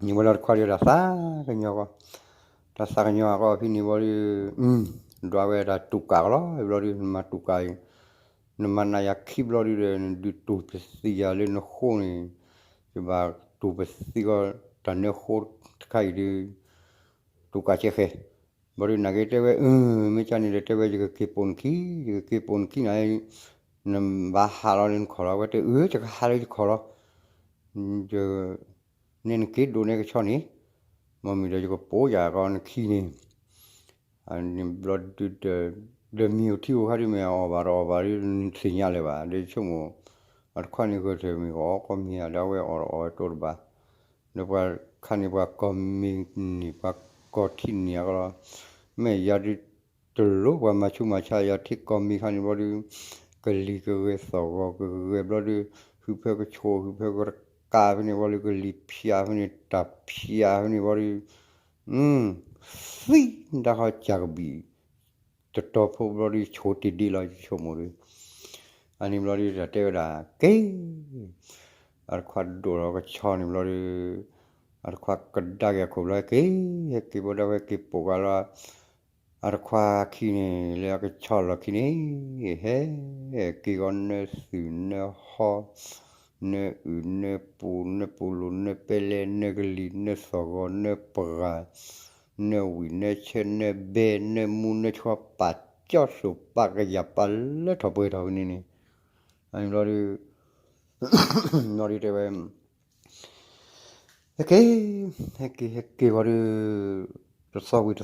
ဘျီလၢတခွါဒုးတၢ်သးကညီၤကီး တၢ်သးကညီၤကီးဖဲန့ၣ်ဘျီဒုး ဒွးဝဲတၢ်တူၢ်ကၢ်ကလီၤ ဘျီဒုးနမၤတူၢ်ကၢ်အံၤ နမၤနးယၤခံဘျီဒုဒီး နဒုးတိၢ်ပသံယၤလၢနဃိန့ၣ်, ယဘၣ်တိၢ်ပသံဃီ တၢ်နၢဃိတခါအံၤဒုး တိၢ်ကးကဲဃဲ, ဘျီဒုးနာ်က့တဲဝဲ အၢ မ့ၢ်ကန့ၣ်ဒီး တဲဝဲ ယကက့ၤပိာ်နခံ, ယကက့ၤပိာ်နခံနၤ, နဘၣ်ဟးလီၤလၢနခီၣ်လီၤ, ဝဲတဲ အၢ ယကဟးလၢယခီၣ်လီၤ, ယ နဲနက့ၤဒိးနဲကဆီန့ၣ်, မ့မ့ၢ်ဒီးယကပိာ်ယၤကီးနခံန့ၣ်, န့ၣ်ဘျီဒုဒီး ဒီးမံၤအိၣ်ထံအိၣ်ခါဒုး မ့ၢ်အီၣ်ဘၣ်တအီၣ်ဘၣ်ဒုး နသ့ၣ်ညါလၢၤဘၣ်, ဒီးယဆိကမိၣ် အတခွါန့ၣ်ဂဲၤထၢၣ်မ့ၢ်ကအီၣ်ကီၢ်မံၤဧါ, ဒီးအဝဲအီၣ်တအီၣ်ဝဲတိတဘၣ်, ဒီးပှၤခါန့ၣ် ပှၤကီၢ်မံၤန့ၣ် ပှၤကီၢ်ထံန့ၣ်အကလီၤ, မ့ၢ်ယၤဒုး တလိၣ်ပှၤမၤဆူးမၤဆါယၤထံကီၢ်မံၤခါန့ၣ်ဘျီဒုး ကလံၤကဂဲၤသီၣ်ဂီၤကဂဲၤဘျီဒုး ဟုးဖၢကဆိး ဟုးဖၢကရကါဖဲန့ၣ်ဘျီဒုး ကလံၤဖၠးဖဲန့ၣ် တၢ်ဖၠးဖဲန့ၣ်ဘျီဒုး သံဒၣ်ဃီကၢ်ကဘံၣ် တတီၤဖိဘျီဒုး ဆိတ့ၢ်ဒ့လီၤ ယဆိကမိၣ်ဒုး, အန့ၣ်ဘျီဒုး တၢ်တဲဝဲဒၣ် က့ၤ အတခွါဒိၣ်လီၤကဆီန့ၣ်ဘျီဒုး အတခွါကဒါက့ၤအခိၣ်ဘျီ ဟဲက့ၤ ဟဲက့ၤဘျီဒုးဝဲက့ၤပိာ်ကလီၤ အတခွါခံန့ၣ် လၢအကဆီလီၢ်ခံန့ၣ် ဟဲက့ၤဂီၤ နၢသုၣ်နၢဟီ နၢအုၣ်နၢပူၤ နၢပူၤလိာ် နၢပဲလဲ နၢကလံၤ နၢသီၣ်ဂီၤ နၢပှၤ နၢဝံၣ် နၢဆၢ နၢဘဲ နၢမူ နၢဆှီ ပာ်ကၠီၣ်စိၣ် ပာ်ကယၢ်ပာ်လၢထီၣ်ပှဲၤထီၣ်ဖဲန့ၣ်န့ၣ်, အန့ၣ်ဘျီဒုး ဘျီဒုးတဲဝဲ ဟဲက့ၤ ဟဲက့ၤ ဟဲက့ၤဝံၤဒီး တသီဝံၤတသီ, တသီဝံၤတသီ ခံသီနီၤ, ခံသီဒီးခံသီသၢ, သီတသီဘျီဒုး တ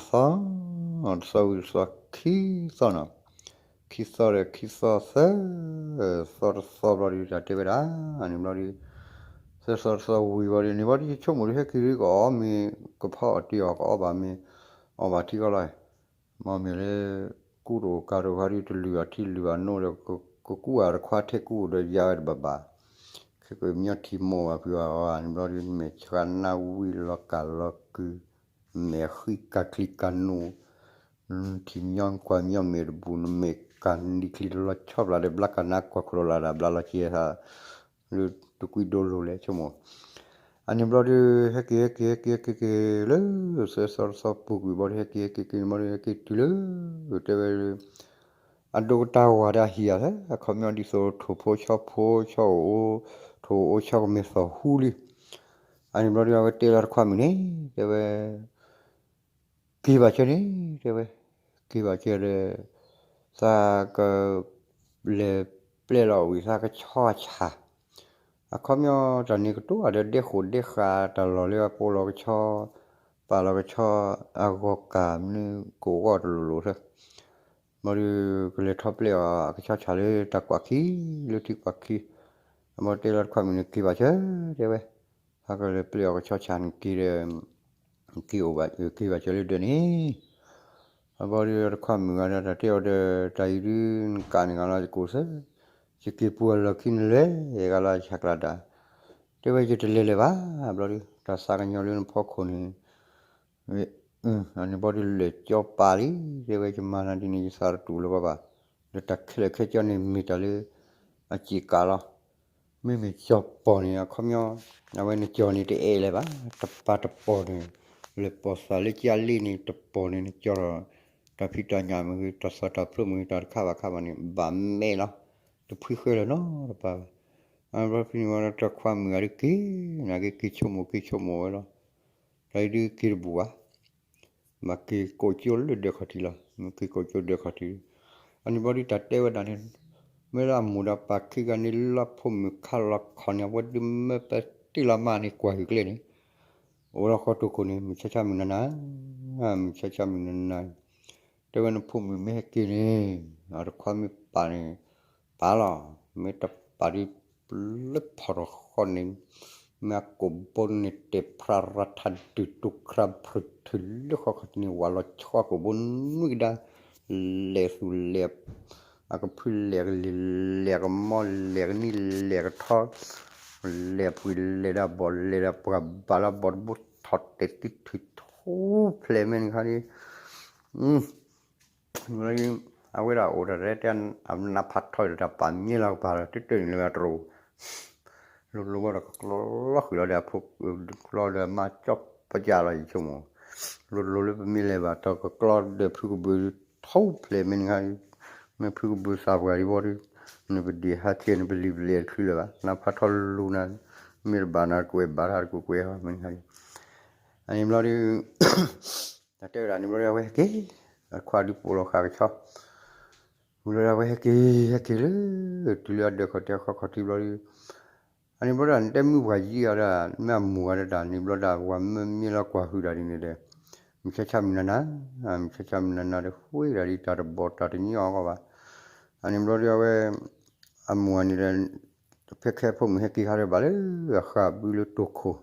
ၢ်တဲဝဲဒၣ်, အန့ၣ်ဘျီဒုး သၢသီတသီဝံၤဘျီဒုး န့ၣ်ဘျီဒုး ယဆိကမိၣ်ဒုး ဟဲက့ၤဒုး ကအီၣ်မ့ၤ ကဖီအီၣ်တ့ၢ်အီၣ် ကအီၣ်ဘၣ်မ့ၤ အီၣ်ဘၣ်ထံကီလီၤ, မ့မ့ၢ်လၢ ကူတအိၣ်ကၤတအိၣ်ခါဒုး တလုၢ်အီၣ်ထံလုၢ်အီၣ်နိဒီး ကကူအီၤတခွါထဲကူအိၣ်ဒီးယါဝဲတဘၣ်ဘၣ်, ခဲကမျီထံမိၢ်ဘၣ်ဖုးအီၤ န့ၣ်ဘျီဒုး မဲာ်ဆှးနါဝံလီၤကၢ်လီၤကုာ်, မဲာ်ဃံကၤချံကၤနူာ်, ထံမျီကွၢ်မျီမဲာ်တဘူၣ် နမဲာ်ကၤနံၤချံလီၤဆီပျၢ်ဒီး ဘျါကနါကွၢ်ခိၣ်လီၤလၢ်ဒၣ် ဘျါလီၤက့ၤဟး လၢတကွံဒိလိၤလဲၣ်ဆိကမိၣ်, အန့ၣ်ဘျီဒုး ဟဲက့ၤ ဟဲက့ၤ ဟဲက့ၤ ဟဲက့ၤ က့ၤလၢ သၢသီတသီပူၤကွံာ်ဘျီဒုး ဟဲက့ၤ ဟဲက့ၤ က့ၤန့ၣ်ဘျီဒုး ဟဲက့ၤတုၤလၢ တဲဝဲ အဒိကတၢ်ဝၤဒီးအဟံၣ်ဧါ အခီပညီဒ်သိးထိၣ်ဖိဆီဖိဆီအိၣ်, ထိၣ်အိၣ်ဆီကမဲာ်သီၣ်ဟူလံ, အန့ၣ်ဘျီဒုး အဝဲတဲလီၤတခွါမုၣ်န့ၣ် တဲဝဲ က့ၤဘၣ်ကၢန့ၣ် တဲဝဲ, က့ၤဘၣ်ကၢဒီး သးက လဲၤပျဲလီၤဝံၤ သးကဆီဆၣ်, အခီပညီတၢ်န့ၣ်ကတိၤအီၤဒီးဒဲဃိၣ်ဒဲဃာ်တၢ်လီၢ်လၢအပိာ်လီၤကဆီ, ပာ်လီၤကဆီ, အဂီၤကၢ်မနုၤကအိၣ်ဂီၢ်တလိၤလိၤသၢ ဘျီဒုး ကလဲၤထီၣ်ပျဲအီၤအကဆီဆၣ်လၢတၢ်ကွၢ်ခံ, လၢထံကွၢ်ခံ, အဘီတဲလီၤတခွါမုၣ်န့ၣ် က့ၤဘၣ်ကၢ တဲဝဲ, သးကလဲၤပျဲအီၤကဆီဆၣ်န့ၣ်က့ၤဒီး က့ၤအိၣ်ဘၣ် က့ၤဘၣ်ကၢလၢဒၢးန့ၣ်, အဘီဒုးတခွါမုၣ်ဂၤဒီး တၢ်တဲအီၤဒီး တၢ်အံၤဒုး နကးန့ၢ်ဂၤလီၤ ယကိးသၢ, ယက့ၤပူၤအလီၢ်ခံနလဲၤဂၤလီၤ ယဆၢကျါတၢ်, တဲဝဲ ယတလဲၤလၢၤဘၣ်, ဘျီဒုး တၢ်သးကညီၤလၢနဖီခိၣ်န့ၣ် အန့ၣ်ဘီဒုးလဲၤကၠီပာ်လံ, တဲဝဲ ယမၤနၤဒ်န့ၣ် ယသးတတူၢ်လၢၤဘၣ်ဘၣ်, ဒီးတၢ်ခဲလၢာ်ခဲဆ့န့ၣ် မ့ၢ်တၢ်လၢ အစ့ၢ်ကီးလီၤ, မ့မ့ၢ်ကၠီၤပီၢ်န့ၣ် အခီပညီ အဝဲနကၠီၤန့ၣ်တအဲၣ်လၢၤဘၣ်, တပၤတပီၢ်န့ၣ် လဲၤပိာ်သးလၢကၠၢ်လ့န့ၣ် တပီၢ်န့ၣ် နကၠီၤဒီး တၢ်ဖံးတၢ်ညၣ်မ့ၢ်ဂ့ၤ တၢ်သီၣ်တၢ်ဖျိမ့ၢ်ဂ့ၤ တၢ်တခါဘၣ်ခါဘၣ်န့ၣ် ဘၣ်မဲာ်လီၤ, တဖှံဃဲလၢၤနီတပၤဘၣ်, အဘျီဖဲန့ၣ်ဝဲဒီး တခွါမုၣ်ဂၤဒုးက့ၤ, နာ်က့က့ၤဆိကမိၣ်က့ၤဆိကမိၣ်ဝဲလီၤ, တၢ်အံၤဒုးက့ၤတဘူၣ်ဘၣ် ဘၣ်က့ၤကိးကၠိလၢဒၢးခီၣ်ထံးလီၤ, က့ၤကိးကၠိဒၢးခီၣ်ထံး, အန့ၣ်ဘျီဒုးတၢ်တဲဝဲဒၣ်န့ၣ်, မ့ၢ်လၢအမိၢ်ဒီးပၢ်ခံဂၤန့ၣ် လၢဖိမုၣ်ခါလီၤခီၣ်န့ၣ် အဝဲဒုးမၢပတ့ၢ်လီၤမၢ်န့ၣ် ကွၢ်ဟုၣ်ကျဲန့ၣ်, အိၣ်လီၤဃီတိခိၣ်န့ၣ် မုၢ်ဆါဆါမုၢ်နၤနၤ, မုၢ်ဆါဆါမုၢ်နၤနၤ, တဲဝဲနဖိမုၣ်မ့ၢ်ဟဲက့ၤန့ၣ်, အတခွါမ့ၢ်ပာ်န့ၣ် ပာ်လီၤ, မ့ၢ်တပာ်ဒုး လၢဖီၣ်ထီၣ်ဃီန့ၣ် မ့ၢ်အကိာ်ဘိန့ၣ်တဲာ်ဖျါရၤထးဒုးတူၢ်ခရၣ်ဖုးထုးလၢဃီခီၣ်ထံးန့ၣ် ဝးလီၤဆီကိာ်ဘိနွံကဒါ, လဲၤသူၣ်လဲၤ, အကဖုလဲၤကလံၤလဲၤကမီလဲၤကနံၣ်လဲၤကထီ, လဲၤပှ့ၤလဲၤဒၣ်ဘီၣ်လဲၤဒၣ်ပှၤဘၣ်လၢဘီၣ်တဘိထီၣ်တဲာ်တံၢ်ထုးထူဖျဲးမ့ၢ်န့ၣ်ခါန့ၣ် အဝဲဒၣ်အိၣ်တၢ်ရဲၣ်တဲ အနးဖးထီဒီးတၢ်ပာ်မံလီၤကပၤလီၤ တတၢၢ်န့ၣ်လၢအတရူး, လိၤလိၤဝဲဒီးကကျီလီၤဃုာ်လီၤဒီးအဖိကျီဒီးမါကၠီပယၣ်လီၤယဆိကမိၣ်, လိၤလိၤလၢပမ့ၢ်လဲၤဘၣ်တီၤကကျီဒီးဖုကဘုးထူဖျဲးမ့ၢ်န့ၣ်ခါ, မ့ၢ်ဖုကဘုးသးပှၢ်ဒံးဘီဒုး, နပဒံးဟးထံး နပလံၤပလဲၤတချုးလၢၤဘၣ်, နဖးထီၣ်လူၤနၤ, မ့ၢ်တဘၣ်နၤကွဲးဘၣ်တၢ်တကွဲးကွဲးဟီ မ့ၢ်န့ၣ်, အန့ၣ်ဘျီဒီး တၢ်တဲဝဲဒၣ်န့ၣ်ဘျီဒီး အဝဲဟဲက့ၤ, အခွါဒုးပိာ်လီၤဃာ်ကဆီ, ဝံၤလီၤဒီးအဝဲဟဲက့ၤ ဟဲက့ၤလၢ တုၤလၢအဒၢးခီၣ်ထံး အခီၣ်ခီၣ်ထံးဘျီဒီး အန့ၣ်ဘျီဒီး နတဲမုၢ်ပှၤယံၤအီၤဒီး မ့ၢ်အမိၢ်ဂၤဒီးတၢ်န့ၣ်ဘျီဒီး ပှၤမၢမ့ၢ်လီၤကွၢ်ဟုၣ်ဒၣ်ဒ်န့ၣ်ဒီး မုၢ်ဆါဆါမုၢ်နၤနၤ, မုၢ်ဆါဆါမုၢ်နၤနၤဒီး ဃ့ဒၣ်ဒ်တၢ်တဘီၣ်တၢ်တညီအီၤကီးဘၣ်. အန့ၣ်ဘျီဒီး အဝဲ အမိၢ်ဂၤန့ၣ်ဒီး ဖဲခဲအဖိမုၣ်ဟဲက့ၤခါဒီး ဘၣ်လၢအဃာ်ဘုလၢတိၢ်ခိၣ်,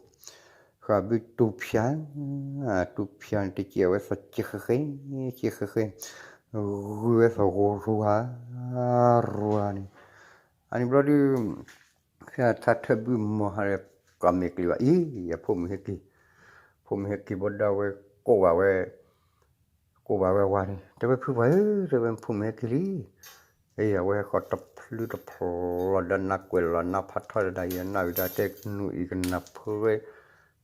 ဃာ်ဘုတူၢ်ဖၠါ, တူၢ်ဖၠါန့ၣ် တစဲးဝဲသီၣ်ကဲဃဲဃဲ, ကဲဃဲဃဲ, ဂုာ်ဝဲသီၣ်ဂီၤရူၤဧါ, ရူၤဧါန့ၣ်, အန့ၣ်ဘျီဒီး ဖဲထါထၢၣ်ဘုမီၤဟါဒီး ကီၢ်မဲာ်ကျံၤဘၣ်အံၤ အဖိမုၣ်ဟဲက့ၤ, ဖိမုၣ်ဟဲက့ၤဘျီဒီး အဝဲကိးဘၣ်ဝဲ, ကိးဘၣ်ဝဲဝၤန့ၣ် တဲဝဲဖုပှၢ်ဧၢ, တဲဝဲဖိမုၣ်ဟဲက့ၤလံ, အဝဲဟဲဃီၤတဖျုတဖျီဒီး နါကွဲးလီၤနါဖးထီၣ်ဒီး ယနၢ်ဝံၤဒၣ်တဲ နူၤအံၤကနၢ်ဖုဝဲ,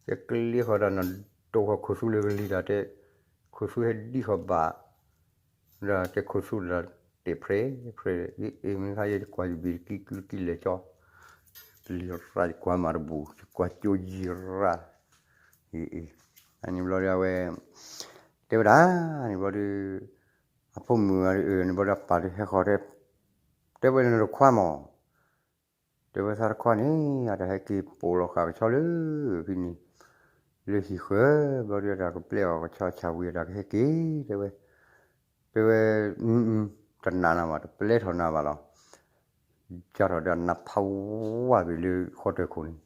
တဲကျ့ဃီၤဒီး နဒိၣ်ဃီၤခိၣ်ဆူလၢကလံၤဒၣ်တဲ, ခိၣ်ဆူဟဲဒံဃီၤဘၣ် ဒီးတဲခိၣ်ဆူဒီး တဲဖျဲးဖျဲး, အ့ မ့ၢ်ခါယဲ ယကွၢ်ယဘ့ၣ်တကံကုတကံလဲၤကၠီ, ပလံၤရၣ် ယကွၢ်မၤတဘူၣ် ယကွၢ်ကၠိယံၤရၣ်, အ့ အ့ အန့ၣ်ဘျီဒီး အဝဲ တဲဝဲဒၣ်န့ၣ်ဘျီဒီး အဖိမုၣ်န့ၣ်ဘျီဒီး အပၢ်ဒီးဟဲဃီၤတဲ, တဲဝဲနတခွါမး တဲဝဲသးတခွါန့ၣ် အတၢ်ဟဲက့ၤပိာ်လီၤဃာ်ကဆီလၢ ဖဲန့ၣ် လၢဟံၣ်ဃၢၤဘျီဒီး တၢ်ကပျဲအီၤကဆီဆၣ်ဝံၤ အတၢ်ကဟဲက့ၤ တဲဝဲ, တဲဝဲ, တနာ်နၤဘၣ် တပျဲထီၣ်နၤဘၣ်လီၤ, ကၢ်ထီၣ်ဒီးနဖးဝါဘ့ၣ်လၢဃီတၢၢ်ခိၣ်န့ၣ်,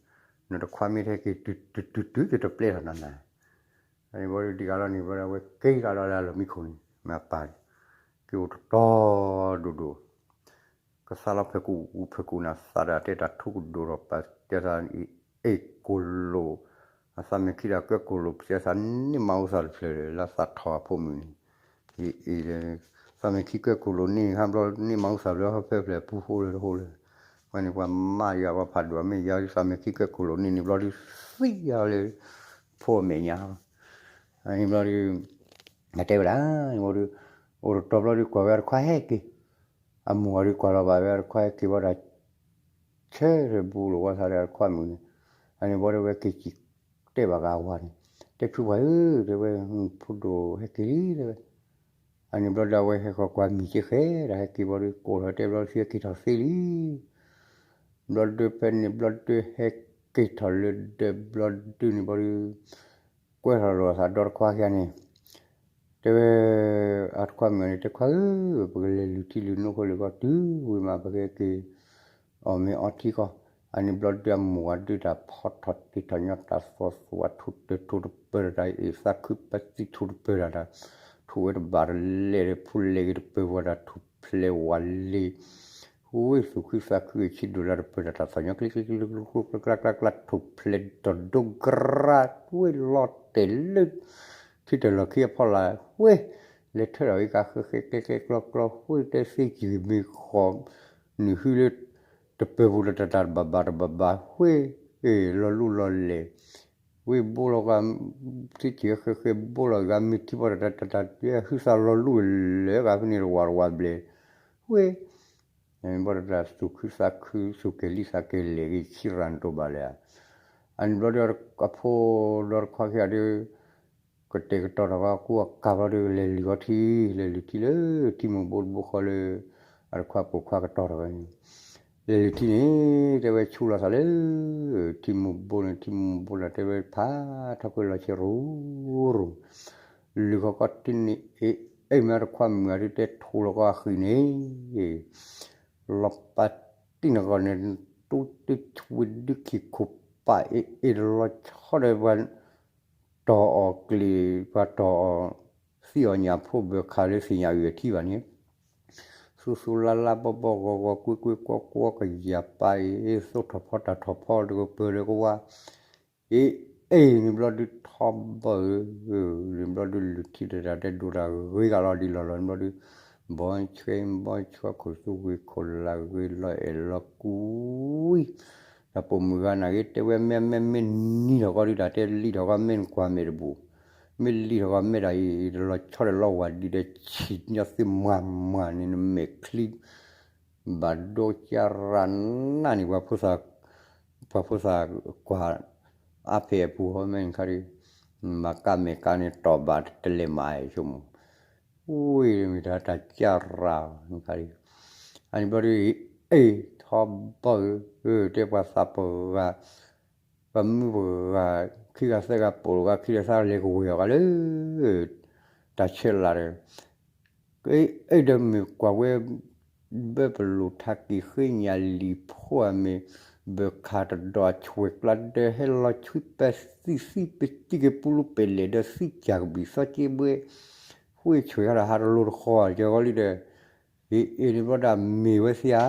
နတခွါမ့ၢ်တဟဲက့ၤတုၤတုၤတုၤ ယတပျဲထီၣ်နၤနၤ, အန့ၣ်ဘျီဒီး ဒ်ကးလီၤန့ၣ်ဘျီဒီး အဝဲက့ၤကးလီၤလၢအလီၢ်မံခိၣ်န့ၣ် မ့ၢ်အပၢ်န့ၣ် က့ၤအိၣ်တတီၤဒိၣ်ဒိၣ် ကသါလီၤဖဲကူၣ်ဖဲကူၣ်န့ၣ် သးဒၣ်တဲတၢ်ထူကဒိၣ်ထီၣ် ပတဲသးအ့ၣ်ကိၣ်လိာ်, အသးမဲာ်ခံဒီးကဲကိၣ်လိာ် ပတဲသးန့ၣ်မၤအူသၣ်တဖျၢၣ်လၢ လၢသးထီၣ်အဖိမုၣ်န့ၣ်, အ့ၣ် သးမဲာ်ခံကဲကိၣ်လိာ်န့ၣ် ဟါဘျီန့ၣ်မၤအူသၣ်ဘျီ ဟီဖဲဖျၢၣ်ပူၤဟိလၢတဟိလၢ, ဝဲန့ၣ်ပှၤမၤယၤပှၤဖးဒိၣ်မ့ၢ်ယၤ သးမဲာ်ခံကဲကိၣ်လိာ်န့ၣ်န့ၣ်ဘျီဒီး သံယၤလၢ ဖိအမဲာ်ညါ အန့ၣ်ဘျီဒီး အတဲဝဲဒၣ် အိၣ်တတီၤဘျီဒီး ကွၢ်ဝဲအတခွါဟဲက့ၤ, အမိၢ်အီၤဒီးကွၢ်လီၤဘၣ်ဝဲအတခွါဟဲက့ၤဘၣ်ဒီး ဆၢထၢၣ်ဘူးလိာ်ဝဲသးဒီးအတခွါမုၣ်န့ၣ်, အန့ၣ်ဘျီဒီး ဝဲက့ၤစံၣ်တဲဘၣ်ကးအဝၤန့ၣ်, တဲဖုပှၢ်ဧၢ တဲဝဲ, ဖိဒိၣ်ဟဲက့ၤလံ တဲဝဲ, အန့ၣ်ဘျီဒီး အဝဲဟဲဃီၤကွၢ်မံၤက့ဃဲ ဒီးဟဲက့ၤဘျီဒီး ကိးထီၣ်တဲဘျီ သုဟဲက့ၤထီၣ်သ့လံ ဘျီဒၢဖဲန့ၣ်ဘျီဒၢ ဟဲက့ၤထီၣ်လၢဒၢးဘျီဒၢန့ၣ်ဘျီဒီး ကွဲထီၣ်လိာ်အသးဒီတခွါခံဂၤန့ၣ်, တဲဝဲ အတခွါမုၣ်န့ၣ် တခွါဧၢ, ပကလဲၤလုၢ်ထံလုၢ်နိဃိလၢကီၢ်တုၤဝံၤမး ပကဟဲက့ၤ အီၣ်မ့ၤအီထံကီၢ်, အန့ၣ်ဘျီဒၢအမိၢ်အဒုးတၢ်ဖီထီၣ်တ့ၢ်ထီၣ်ညီတၢ်သီၣ်သူၣ်အထူတၢၢ်ထူတပၢၢ်တၢ် အ့ၣ်သးခုပသံထူတပၢၢ်တၢ်, ထူဝဲတဘၣ်တလဲၣ်ဒီး ဖိလဲၣ်ဂ့ၤတပၢၢ်ဝဲဒၣ်ထူၣ်ဖျဲးဝၤလ့ၤ ဝ့ၢ်သူၣ်ခုသးခုအဆံးဒိၣ်လၢတပၢၢ်တၢ်သီၣ်ညီ ကျ့ကျ့ကျ့ကျိကျိကျိကျါကျါကျါ ထူၣ်ဖျဲးဒီးဒိကရၢ ဝ့ၢ်လီၤတဲာ်လၢ ထံတၢ်လီၢ်ခံအဖီလာ် ဝ့ၢ် လဲၤထၢထီၣ်အံၤကဃဲဃဲကျဲကျဲကျီကျီ ဝ့ၢ်တဲသ့ကံၤမ့ၢ်ဃီ နုာ်ဟုလၢ တပၢၢ်ပူၤတတၢ်တဘၣ်ဘၣ်တဘၣ်ဘၣ် ဝ့ၢ် လီၤလူလီၤလဲၢ် ဝ့ၢ်ဘိလီၤဂာ် သ့ကံၤဃဲဃဲဘိလီၤဂာ် မ့ၢ်ထံဘီတတၢ်တၢ် ဟုသးလီၤလူလဲၢ်ဂာ်ဖဲန့ၣ်တဝာ်တဝာ်ဘျဲၣ် ဝ့ၢ် ဘၣ်တတၢ်သူၣ်ခုသးခု သူၣ်ကဲၤလံသးကဲၤလဲၣ်ဂ့ၤ ဆံရၣ်နတိၢ်ဘၣ်လဲၣ်ဧါ. အန့ၣ်ဘျီဒီး အဖိဒီးတခွါခံဂၤဒီး ကတဲာ်ကတီၤထီၣ်ဝဲအကူအကၤဘျီဒီး လဲၤလုၢ်အီထံ လဲၤလုၢ်ထံလၢ ထံမိၢ်ဘိတဘိဃီလၢ အတခွါပိာ်ခွါကတီၤထီၣ်ဝဲန့ၣ် လဲၤလုၢ်ထံန့ၣ် တဲဝဲဆူလီၤသးလၢ ထံမိၢ်ဘိန့ၣ် ထံမိၢ်ဘိန့ၣ် တဲဝဲဖးထီၣ်ကွံာ်လီၤဆံရူရူ လုၢ်ဃီကီၢ်ထံန့ၣ် အ့ၣ် အ့ၣ်မ့ၢ်တခွါမုၣ်အဒုးတဲထိၣ်လီၤကီၢ်အဃံန့ၣ် လီၤပာ်တံၢ်နဂီၢ်န့ၣ် တူၢ်တထူဝံၤဒုးခံခိၣ်ပာ်အ့ၣ်အ့ၣ်လီၤဆီဒီးပှၤ တီၢ်အီၤကျ့ၤ ပှၤတီၢ်အီၤ သံအီၤညၣ်ဖိဘၢခးလၢသ့ၣ်ညါအုၣ်အထံဘၣ်န့ၣ် သူသူလါလါဘီဘီဂီၤဂီၤကွ့ကွ့ကွီကွီကယၤပာ်အ့ၣ် သိၣ်ထီၣ်ဖီတၢ်ထီၣ်ဖီတကပၢၤဒီးကဝါ အ့ၣ် အ့ၣ် န့ၣ်ဘျီဒုးထီဘီဧၢ န့ၣ်ဘျီဒုးလုၢ်ထံတတၢ်တဲဒိၣ်တၢ်ဂ့ၤဂၤလီၤဒ်လီၢ်လီၢ်န့ၣ်ဘျီဒုး ဘီဆွဲဘီဆွဲခိၣ်သူဝ့ၢ်ခိၣ်လၢဂ့ၤလီၤအဲၣ်လီၤကွံ တၢ်ပိာ်မုၣ်ဂၤနာ်က့ တဲဝဲမ့ၢ်မ့ၢ်မ့ၢ်နံၤထီၣ်ကီးဒုးတၢ်တဲလံထီၣ်ကီးမ့ၢ်နကွၢ်မဲာ်တဘူၣ် မ့ၢ်လံထီၣ်ကီးမဲာ်တၢ်အံၤ တလီၤဆီဒီးလီၤဝၤဒံးဒီးဆံးညီသ့မွၤမွၤန့ၣ် နမဲာ်ချံ ဘၣ်ဒိကၢ်ရၣ်နးန့ၣ် ပှၤဖိသၣ်ကွၢ် အါဖဲအပူၤဟီမဲန့ၣ်ခါဒီး မၤကၢ်မဲာ်ကၢ်န့ၣ် တီၢ်ဘၣ်တလဲၤမၤဆိကမိၣ် ဝ့ၢ်မ့ၢ်တၢ်တၢ်ကၢ်ရၣ်န့ၣ်ခါဒီး အန့ၣ်ဘျီဒီး အ့ၣ်ထီဘီဧၢ တဲပှၤသးပှၢ်ဂၤ ပှၤမုၢ်ပှၤဂၤ ခံဂၤသၢဂၤပိာ်ဂၤခံဂၤသၢဂၤလဲၤကဝဲၤအီၤဂၤလၢ တၢ်ဆဲးလၤဒီး အ့ၣ်ဒီးမ့ၢ်ကွၢ်ဝဲ ဘၢပလိာ်ထးက့ၤဃ့ညၣ်လံာ်ဖိအမ့ၢ် ဘၢခးတဒီးအဆွဲးကျါဒီး ဟဲလီၤဆွံပဲသံက့ၤပူလူပဲလဲၣ်ဒီးသံကၢ်ကဘံၣ်သီက့ဘှဲ ဃ့ဆွဲးဂၤဒီးဟးတလိၤတဃီကီလံဒီး အ့ၣ်အ့ၣ်န့ၣ်ဘျီဒီးမ့ၢ်ဝဲသ့ဧါ,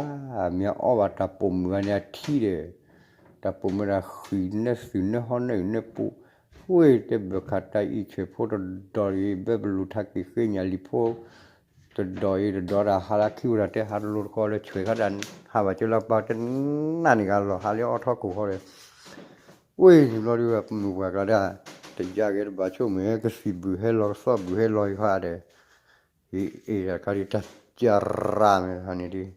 မ့ၢ်အီၣ်ဘၣ်တၢ်ပိာ်မုၣ်ဂၤန့ၣ်အထံဒီး တၢ်ပိာ်မုၣ်ဒၣ်ဃံၤနၢသုးနၢဟီနၢအုၣ်နၢပူၤ, ဝ့ၢ်တဲဘၢခးတၢ်အံးဆွဲးဖိတဒီးအံၤ ဘၢပလိာ်ထးက့ၤဃ့ညၣ်လံာ်ဖိ တဒီးအံၤတဒီးဒၣ်ဟးလၢခံဝဲဒၣ် တဲဟးတလိၤတဃီလၢဆွဲးခါဒၣ် ဟးဘၣ်ကၢလၢပှၤတနၢ်န့ၣ်ဂၤလီၤ ဟးလၢအီထီခိၣ်ဃီဒီး ဝ့ၢ်န့ၣ်ဘျီဒီး ပမုၢ်ပှၢ်ကျါဒၣ် တယါက့ၤတဘၣ်ဆိကမိၣ် ကသံၣ်ဘုၣ်ဟဲလီၤကသီၣ်ဘုၣ်ဟဲလီၤယခါဒီး အ့ၣ်အ့ၣ်တၢ်ခါဒီးတၢ်ကၢ်ရၣ်မ့ၢ်ဟါန့ၣ်ဒီး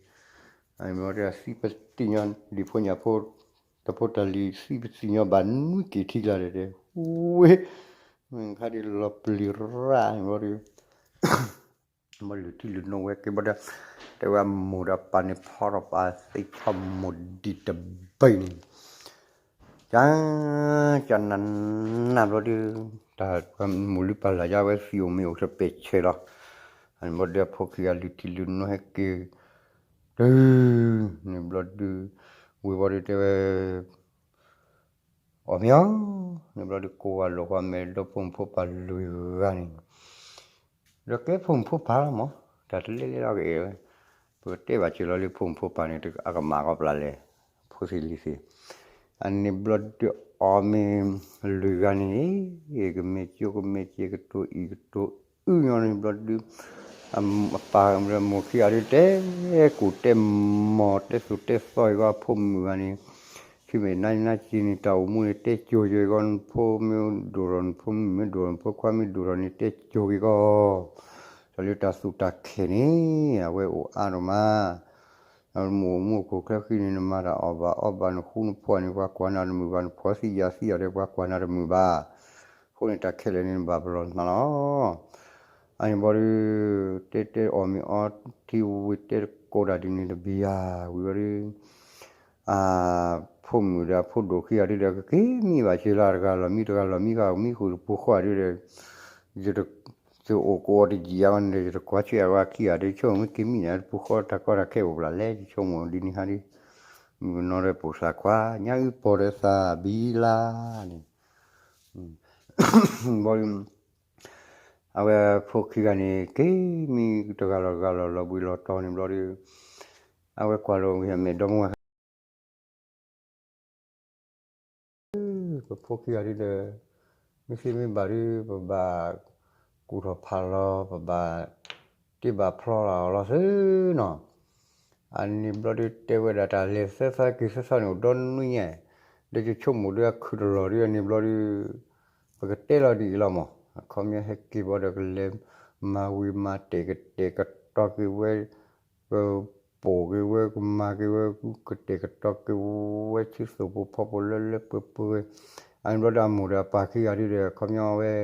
အန့ၣ်ဘျီဒီးသံပသံညီ လံာ်ဖိညၣ်ဖိ တဖိတၢ်လံၤသံပသံညီဘၣ်နွံက့ၤထံကျါဒီးတဲ ဝ့ၢ် မ့ၢ်ခါဒီးလီၤပျံၤရၣ်န့ၣ်ဘျီဒီး မ့ၢ်လုၢ်ထံလုၢ်နိဝဲက့ၤဘျီဒီး တဲဝဲအမိၢ်ဒီးပၢ်န့ၣ်ဖီထီၣ်ပာ်သ့ဆီမိၢ်ဒံးတဘ့ၣ်န့ၣ် ကၢ် ကၢ်နးနးဘျီဒီး တၢ်မိၢ်လုၢ်ပၢ်လၢ်ယါဝဲသံအိၣ်မ့ၢ်အိၣ်တပဲာ်ဆဲးလီၤ. အန့ၣ်ဘျီဒီးအဖိခံဂၤလုၢ်ထံလုၢ်နိဟဲက့ၤ တုၤ န့ၣ်ဘျီဒီး ဝ့ၢ်ဘျီဒီးတဲဝဲ အီၣ်မ့ၢ်အီၤ န့ၣ်ဘျီဒီးကိးဝဲလိာ်ကွၢ်မဲာ်ဒီးဖိမုၣ်ဖိပၢ်လွံၢ်ဂၤန့ၣ် ဒီးကဲဖိမုၣ်ဖိပၢ်လီၤမး တၢ်တလဲလဲလီၤကအဲၣ်ဝဲ ပကတဲဘၣ်စၢၤလီၤလၢဖိမုၣ်ဖိပၢ်န့ၣ် အကမၣ်ကီးပျၢ်လဲၣ် ဖိသ့ၣ်လံၤသ့ၣ် အန့ၣ်ဘျီဒီးအီၣ်မ့ၢ်လွံၢ်ဂၤန့ၣ် ကမ့ၢ်ကၠိကမ့ၢ်စ့ကတိၤအံၤကတိၤအုၣ်ညီန့ၣ်ဘျီဒီး အပၢ်မိၢ်ခံဂၤဒုးတဲကူၣ်တဲမီၤတဲသိၣ်တဲသီအံၤကီးအဖိမုၣ်ဂၤန့ၣ် ဆံမဲာ်နါနါက့န့ၣ် တၢ်အိၣ်မူန့ၣ် တဲကၠိၤက့ၤကီး နဖိမ့ၢ်ဒိၣ်ထီၣ် နဖိမုၣ်မ့ၢ်ဒိၣ်ထီၣ် နဖိခွါမ့ၢ်ဒိၣ်ထီၣ်န့ၣ် တဲကၠိၤက့ၤကီး တၢ်လၢတၢ်သူၣ်တၢ်ခဲန့ၣ် အဝဲအိၣ်အါဒိၣ်မး နမိၢ်အိၣ်မူခိၣ်ချၢဃံန့ၣ် နမၤတၢ်အီၣ်ဘၣ်အီဘၣ် နဃူနဖိန့ၣ် ပှၤကွၢ်နၤတမုာ်ဘၣ် နဖိသံယာ်သံယာ်ဒီး ပှၤကွၢ်နၤတမုာ်ဘၣ် အဃိန့ၣ် တၢ်ခဲလၢာ်န့ၣ် နဘၣ်ပလီၢ်နသးလီၤ အန့ၣ်ဘျီဒီး တဲတဲအီၣ်မ့ၢ်အီထံဝံၤတဲတကိးတၢ်ဒ်န့ၣ်တဘျီဧါ ဝံၤဘျီဒီး အဖိမုၣ်ဒီးအဖိဒိၣ်ခံဂၤဒုဒီး ကက့ၤမံဘၣ်စၢၤလီၤ တဂၤလီၤမံတဂၤလီၤမံဃီ မံဃုာ်တပူၤဃီဒုဒီး ယတအိၣ်ကိးအီၤတယံာ်အါဘၣ်န့ၣ်ဒီး ယတကွၢ်ဆၢအဝဲခံဂၤဒု ဆိကမိၣ်မ့ၢ်က့ၤမံန့ၣ် တပူၤဃီတၢ်ကီတၢ်ခဲအိၣ်ဘၣ်လဲၣ် ယဆိကမိၣ်ဒ်န့ၣ်ဟါဒု မုၣ်ကနီၤဒီးပိာ်သးခွါ ညါအုၣ်ပီၢ်ဒီးသးဘံလါန့ၣ် ဘျီဒီး အဝဲဖိခံဂၤန့ၣ် က့ၤမံတဂၤလီၤတဂၤလီၤ လီၤဘှံးလီၤတီၤန့ၣ်ဘျီဒီး အဝဲကွၢ်လိာ်ဝံၤအမဲာ်ဒီမါဝၤ ပဖိခံဂၤဒုဒီး မ့ၢ်သ့မ့ၢ်ဘၣ်ဒု ပဘၣ်ကူၣ်ထီၣ်ဖးလီၤ ပဘၣ်တ့ဘၣ်ဖျီလီၤအီၤလီၤသ့နီၤ အန့ၣ်ဘျီဒုတဲဝဲဒၣ်တၢ်လဲၤသၢသီက့ၤသၢသီန့ၣ် အိၣ်ဒီနွံညါ ဒီးယဆိကမိၣ်ဒုအခုၣ်တလီၢ်ဒုအန့ၣ်ဘျီဒု ပကတဲလီၤဒ်အံၤလီၤမး အခီပညီဟဲက့ၤဘျီဒီးကလဲၤမၤဝံၤမၤတဲာ်ကတဲာ်ကတီၤက့ၤဝဲ ကပိာ်က့ၤဝဲ ကမၤက့ၤဝဲ ကတဲာ်ကတီၤက့ၤဝဲဆူသိၣ်ပူၤဖီပူၤလၢလၢပှဲၤပှဲၤ အန့ၣ်ဘျီဒီးအမိၢ်ဒီးအပၢ်ခံဂၤဒုဒီး အခီပညီဝဲ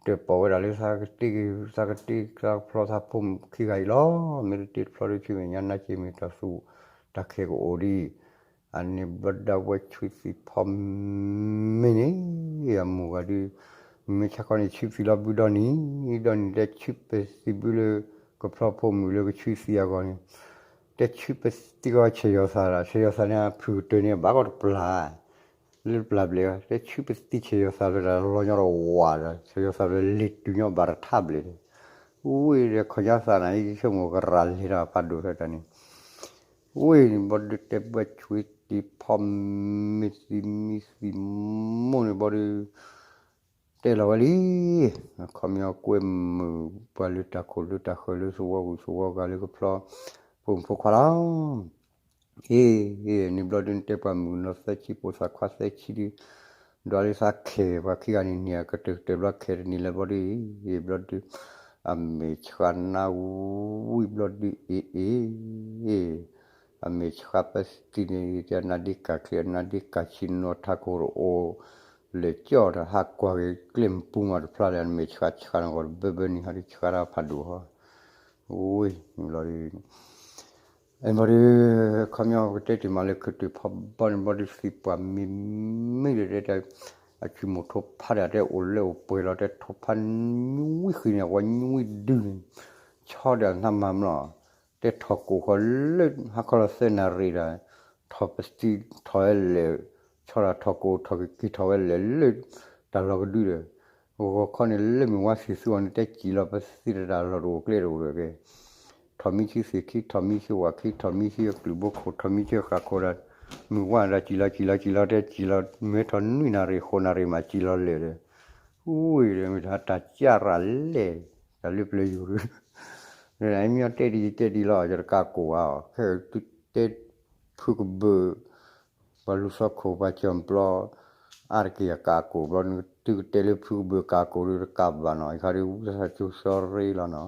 တပိာ်ဝဲဒၣ်လၢသးကတ့ သးကတ့သးဖျီသးဖိခံဂၤအံၤလီၤ မ့ၢ်တတ့တဖျီဒု ဆံမဲာ်ညါနါက့မ့ၢ်တၢ်သူၣ်တၢ်ခဲကအိၣ်ဒံး အန့ၣ်ဘျီဒီးဝဲဆူသံၣ်ဖီမ့ၤန့ၣ် အမိၢ်ဂၤဒု မ့ၢ်ဆါခီန့ၣ် ဆူသံၣ်လီၤဘုဒီနံၤ ဒီနံၤတဲဆူပသံၣ်ဘုလၢ ကဖျီဖိမုၣ်လၢကဆူသံၣ်အဂီၢ်န့ၣ် တဲဆူပသံၣ်ကီးဆဲးယီၤသးဒီး ဆဲးယီၤသးန့ၣ် ဖုၣ်ကတၢၢ်န့ၣ် ဘၣ်ကီးတပျၢ် လၢပျၢ်ဘျဲၣ် တဲဆူပသံၣ်ဆဲးယီၤသးဘျဲၣ်ဒီး လီၤညီဒီးဝးဒီး ဆဲးယီၤသးဘျဲၣ် လ့ၤတုၤညီဘၣ်တထးဘျဲၣ် ဝံၤဒီးခီၣ်ညါသးနၤ ယဆိကမိၣ်ကရၢ်လဲၤဒီးဖးဒိၣ်ဖဲတၢ်န့ၣ် ဝ့ၢ်န့ၣ်ဘျီဒုတဲဘၣ်ဆွံသံၣ်ဖီမ့ၤသံၣ်မံသံၣ်မိၢ်န့ၣ်ဘျီဒု တဲလီၤဝဲလံ အခီပညီကွဲမုာ်ပှၤလၢတၢ်ခိၣ်လၢတၢ်ဃၢၤလၢသဝီပူၤသဝီဂၤလၢကဖျီ ဖိမုၣ်ဖိခွါလီၤ အ့ၣ် န့ၣ်ဘျီဒုန့ၣ်တဲပှၤမုၣ်ကနီၤသၢဆံ ပိာ်သးခွါသၢဆံဒု ဒွးလၢသးခဲၣ် ပှၤခံဂၤန့ၣ်န့ၢ်အကတၢၢ်ကတၢၢ်ဘျီခဲၣ်တန့ၢ်လၢၤဘျီဒု အ့ၣ်ဘျီဒု အမဲာ်ဆှးနါဝံၣ်ဘျီဒုအ့ၣ်အ့ၣ်, အမဲာ်ဆှးပသံန့ၣ် တဲအနါဒ့ကၤချ့ အနါဒ့ကၤဆံနီၤ ထးခိၣ်တအိၣ်, လဲၤကၠီၣ်ဒီးဟးကွၢ်က့ၤကျဲမပူၤမးတဖျါလဲၣ် အမဲာ်ဆှးဆှးန့ၣ်ဂီၤတဘၢဘၢန့ၣ် ဟးဒုးဆှးတၢ်ဖးဒိၣ်ဟီ, ဝံၣ်ဘျီဒု အဲၣ်ဘျီဒု ခီပညီကတဲတ့ၢ်မးလၢ ခုးတုၤဖီဘီန့ၣ်ဘျီဒု သံပှၢ်မံၤမံၤဒီးတဲ အဆံမိၣ်ထိဖးဒီး တဲအိၣ်လၢအိၣ်ပှဲၤလီၤ တဲထိဖးနွံဃံန့ၣ် အဝဲနွံဒုန့ၣ် ဆီဒီးနမၤမလီၤ တဲထီၣ်ကိၣ်ဃီလၢ ဟါခီလီၤသၢနၣ်ရံၣ်ဒီး ထီၣ်ပသံ ထီၣ်ဝဲလဲၣ် ဆီဒီးထီၣ်ကိၣ် ထီၣ်က့ၤက့ၤထီၣ်ဝဲလဲၣ်လၢ တၢ်လီၢ်ကဒုဒီး ဂီၤခီန့ၣ်လၢမုၢ်ဝါဆံးသူအီၤန့ၣ် တဲစံၣ်လီၤပသံတတၢ်လီၢ်တအိၣ်ကျဲတအိၣ်ဒီးက့ၤ ထီၣ်မံဆံသ့ၣ်ခံ ထီၣ်မံဆံဝၣ်ခံ ထီၣ်မံဆံအကလုၢ်ဘိခိၣ် ထီၣ်မံဆံဃၣ်ခိၣ်ဒီး မုၢ်ဝါဒီးစံၣ်လီၤစံၣ်လီၤစံၣ်လီၤ တဲစံၣ်လီၤ မ့ၢ်ထီၣ်နွံနၣ်ရံၣ်ဃိးနၣ်ရံၣ်မးစံၣ်လီၤလဲၣ်ဒီး ဝံၤဒီးမ့ၢ်တၢ်တၢ်ကၢ်ရၤလဲၣ် တၢ်လၢပျၢၤယိာ်ဒီး မ့ၢ်တဲဒ်တဲဒ်လီၤ ယတကးကိၢ်ဘၣ်အီၤ ခဲသုတဲ ဖုကဘုး ပှၤလူၤသီခိၣ်ပှၤကၠီၣ်ပျီ အါတက့ၢ်အကးကိၢ်ဘျီ သုကတဲလၢဖုကဘုးကးကိၢ်ဒီးတကးဘၣ်နီၤ ယခါဒီးဝံသးစူၤ sorry လီၤနီၤ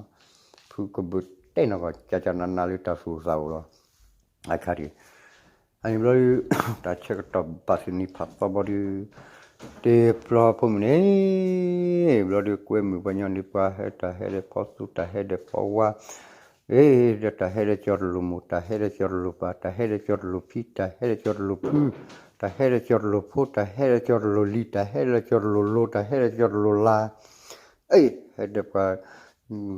ဖုကဘုးတဲနီၢ်ကီၢ် ကၠၢ်ကၠၢ်နးနးလၢတၢ်သူၣ်သးအိၣ်လီၤ အခါဒီး အန့ၣ်ဘျီဒု တၢ်ဆၢကတီၢ်ဘၣ်သ့ၣ်နံၤဖးသီဘျီဒု တ့ပျီဖိမုၣ်န့ၣ် ဘျီဒုကွဲမုာ်ပှၤညီန့ၣ် ပှၤဟဲတၢ်ဟဲဒီးဖီသူ တၢ်ဟဲဒီးဖီဝါ အ့ ဒီးတၢ်ဟဲဒီးကၠီတလိာ်မိၢ် တၢ်ဟဲဒီးကၠီတလိာ်ပၢ် တၢ်ဟဲဒီးကၠီတလိာ်ဖံ တၢ်ဟဲဒီးကၠီတလိာ်ဖု တၢ်ဟဲဒီးကၠီတလိာ်ဖိ တၢ်ဟဲဒီးကၠီတလိာ်လံၤ တၢ်ဟဲဒီးကၠီတလိာ်လိၤ တၢ်ဟဲဒီးကၠီတလိာ်လါ အ့ ဟဲဒီးပှၤ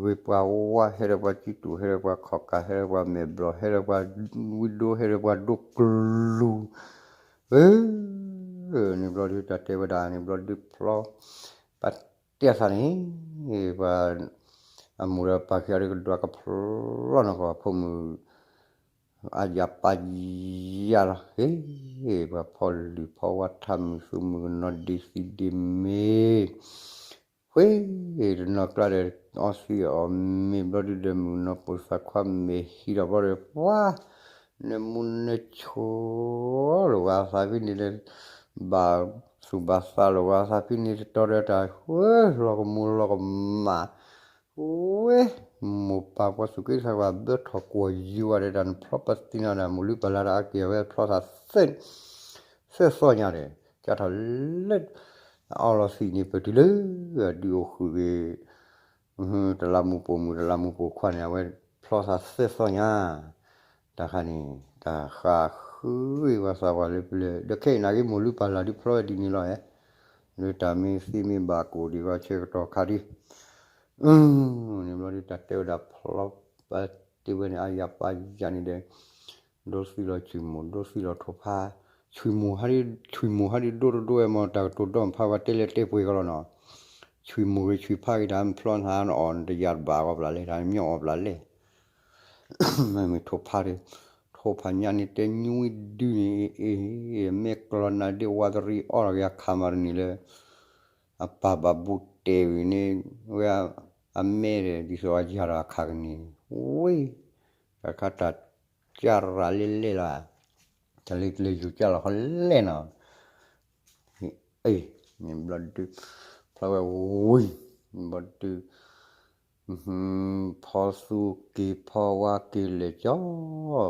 ဂ့ၤပှၤဝါ ဟဲဒီးပှၤစုတူၣ် ဟဲဒီးပှၤခီၣ်ကၢ် ဟဲဒီးပှၤမဲာ်ဘျီၣ် ဟဲဒီးပှၤဝံဒိ ဟဲဒီးပှၤဒိကျူၤ အ့ န့ၣ်ဘျီဒု တၢ်တဲဝဲဒၣ်န့ၣ်ဘျီဒုဖျီ ပတဲသးန့ၣ် ပှၤ အမိၢ်ဒီးပၢ်ခံဂၤဒီးကဒွးကဖျီနီၢ်ကီၢ်ဖိမုၣ် အယၢ်ပာ်ယၢ်လီၤ ဟ့ၣ် ပှၤဖီလံၢ်ဖီဝါထးမုၢ်သူမုၢ်ကနီၤဒ့သံဒ့မ့ၢ် ဃ့ တနီၤကျါဒီး အီသံးအီၣ်မ့ၤဘျီဒုဒီး မုၣ်ကနီၤပိာ်သးခွါမဲာ်ဟံးဒီးဘျီဒီး ပှၤ နမူနဆိလီၤဂာ်သးဖဲန့ၣ်ဒီး ဘၣ်သူၣ်ဘၣ်သးလီၤဂာ်သးဖဲန့ၣ်တတီၤဒီး တၢ်ဃၢလီၤကမူလီၤကမၣ် ဝဲ မိၢ်ပၢ်ပှၤသူၣ်က့သးပှၢ်ဘၢထီၣ်ကွီၢ်ယိၤဂၤဒီး တၢ်နဖျီပသံနီၤဒီး မိၢ်လုၢ်ပၢ်လၢ်ဒီးအက့ၢ်အဝဲဖျီသးသၢ သၢသီညါဒီး ကၢ်ထီၣ်လၢ အအီလီၤသံးန့ၣ် ပတုၤလၢ အဒုးအိၣ်ဃုာ်က့ၤ တလးမူးပိာ်မုၣ် တလးမူးပိာ်ခွါန့ၣ် အဝဲဖျီသးသၢသီညါ တၢ်ခါန့ၣ် တၢ်ဃးဃုဝဲသးပှၢ်လၢပျၢၤ ဒီးခဲအံၤနာ်က့ မိၢ်လုၢ်ပၢ်လၢ်ဒုးဖျီဝဲဒ်န့ၣ်လီၤဧါ လၢတၢ်မ့ၢ်သ့မ့ၢ်ဘၣ်ကိၣ်ဒံးဝဲဆၢကတီၢ်ခါဒုး န့ၣ်ဘျီဒုး တၢ်တဲဝဲဒၣ်ဖျီပာ်တ့ၢ်ဝဲန့ၣ် အါယၤပာ်ယၤန့ၣ်ဒီး ဒိသံလီၤဆွံမူး ဒိသံလီၤထိၣ်ဖး ဆွံမူး ဆွံမူးဟးဒုးဒိတဒိဝဲမ့ၢ် တၢ်ကတိၤဒီးဖးဝဲတဲလဲၣ်တဲပှ့ၤကီးလီၤနီၤ ဆွံမူးဂ့ၤဆွံဖးဂ့ၤ တၢ်ဖျီနၤနီၤအီၤ နတယၤတဘၣ်အီၤဘျးလဲၣ် တၢ်မ့ၢ်အီၤဘျးလဲၣ် မ့မ့ၢ်ထိၣ်ဖးဒီး ထိၣ်ဖးညါန့ၣ်တဲညွံဒုန့ၣ် အ့ မ့ၢ်ကျီနၤဒ်ဝါတရံးအီၣ်လီၤက့ၤအခါမးတနံၤလၢ အပၢ်ဘၣ်ဘူးတဲာ်ဝံၤန့ၣ် ဝဲအမဲဒီး ဒ်သိးအယၤဒီးအခါကနံၤ ဝ့ၢ် တၢ်ခါတၢ်ကၢ်ရၤလဲၣ်လဲၣ်လီၤ တၢ်လၢကျဲယူၤကၢ်လီၤခီလဲၣ်နီၤ အ့ န့ၣ်ဘျီဒု ဖျီဝဲဝံၤ ဘျီဒု ဖီသူက့ၤဖီဝါက့ၤလဲၤကၠီ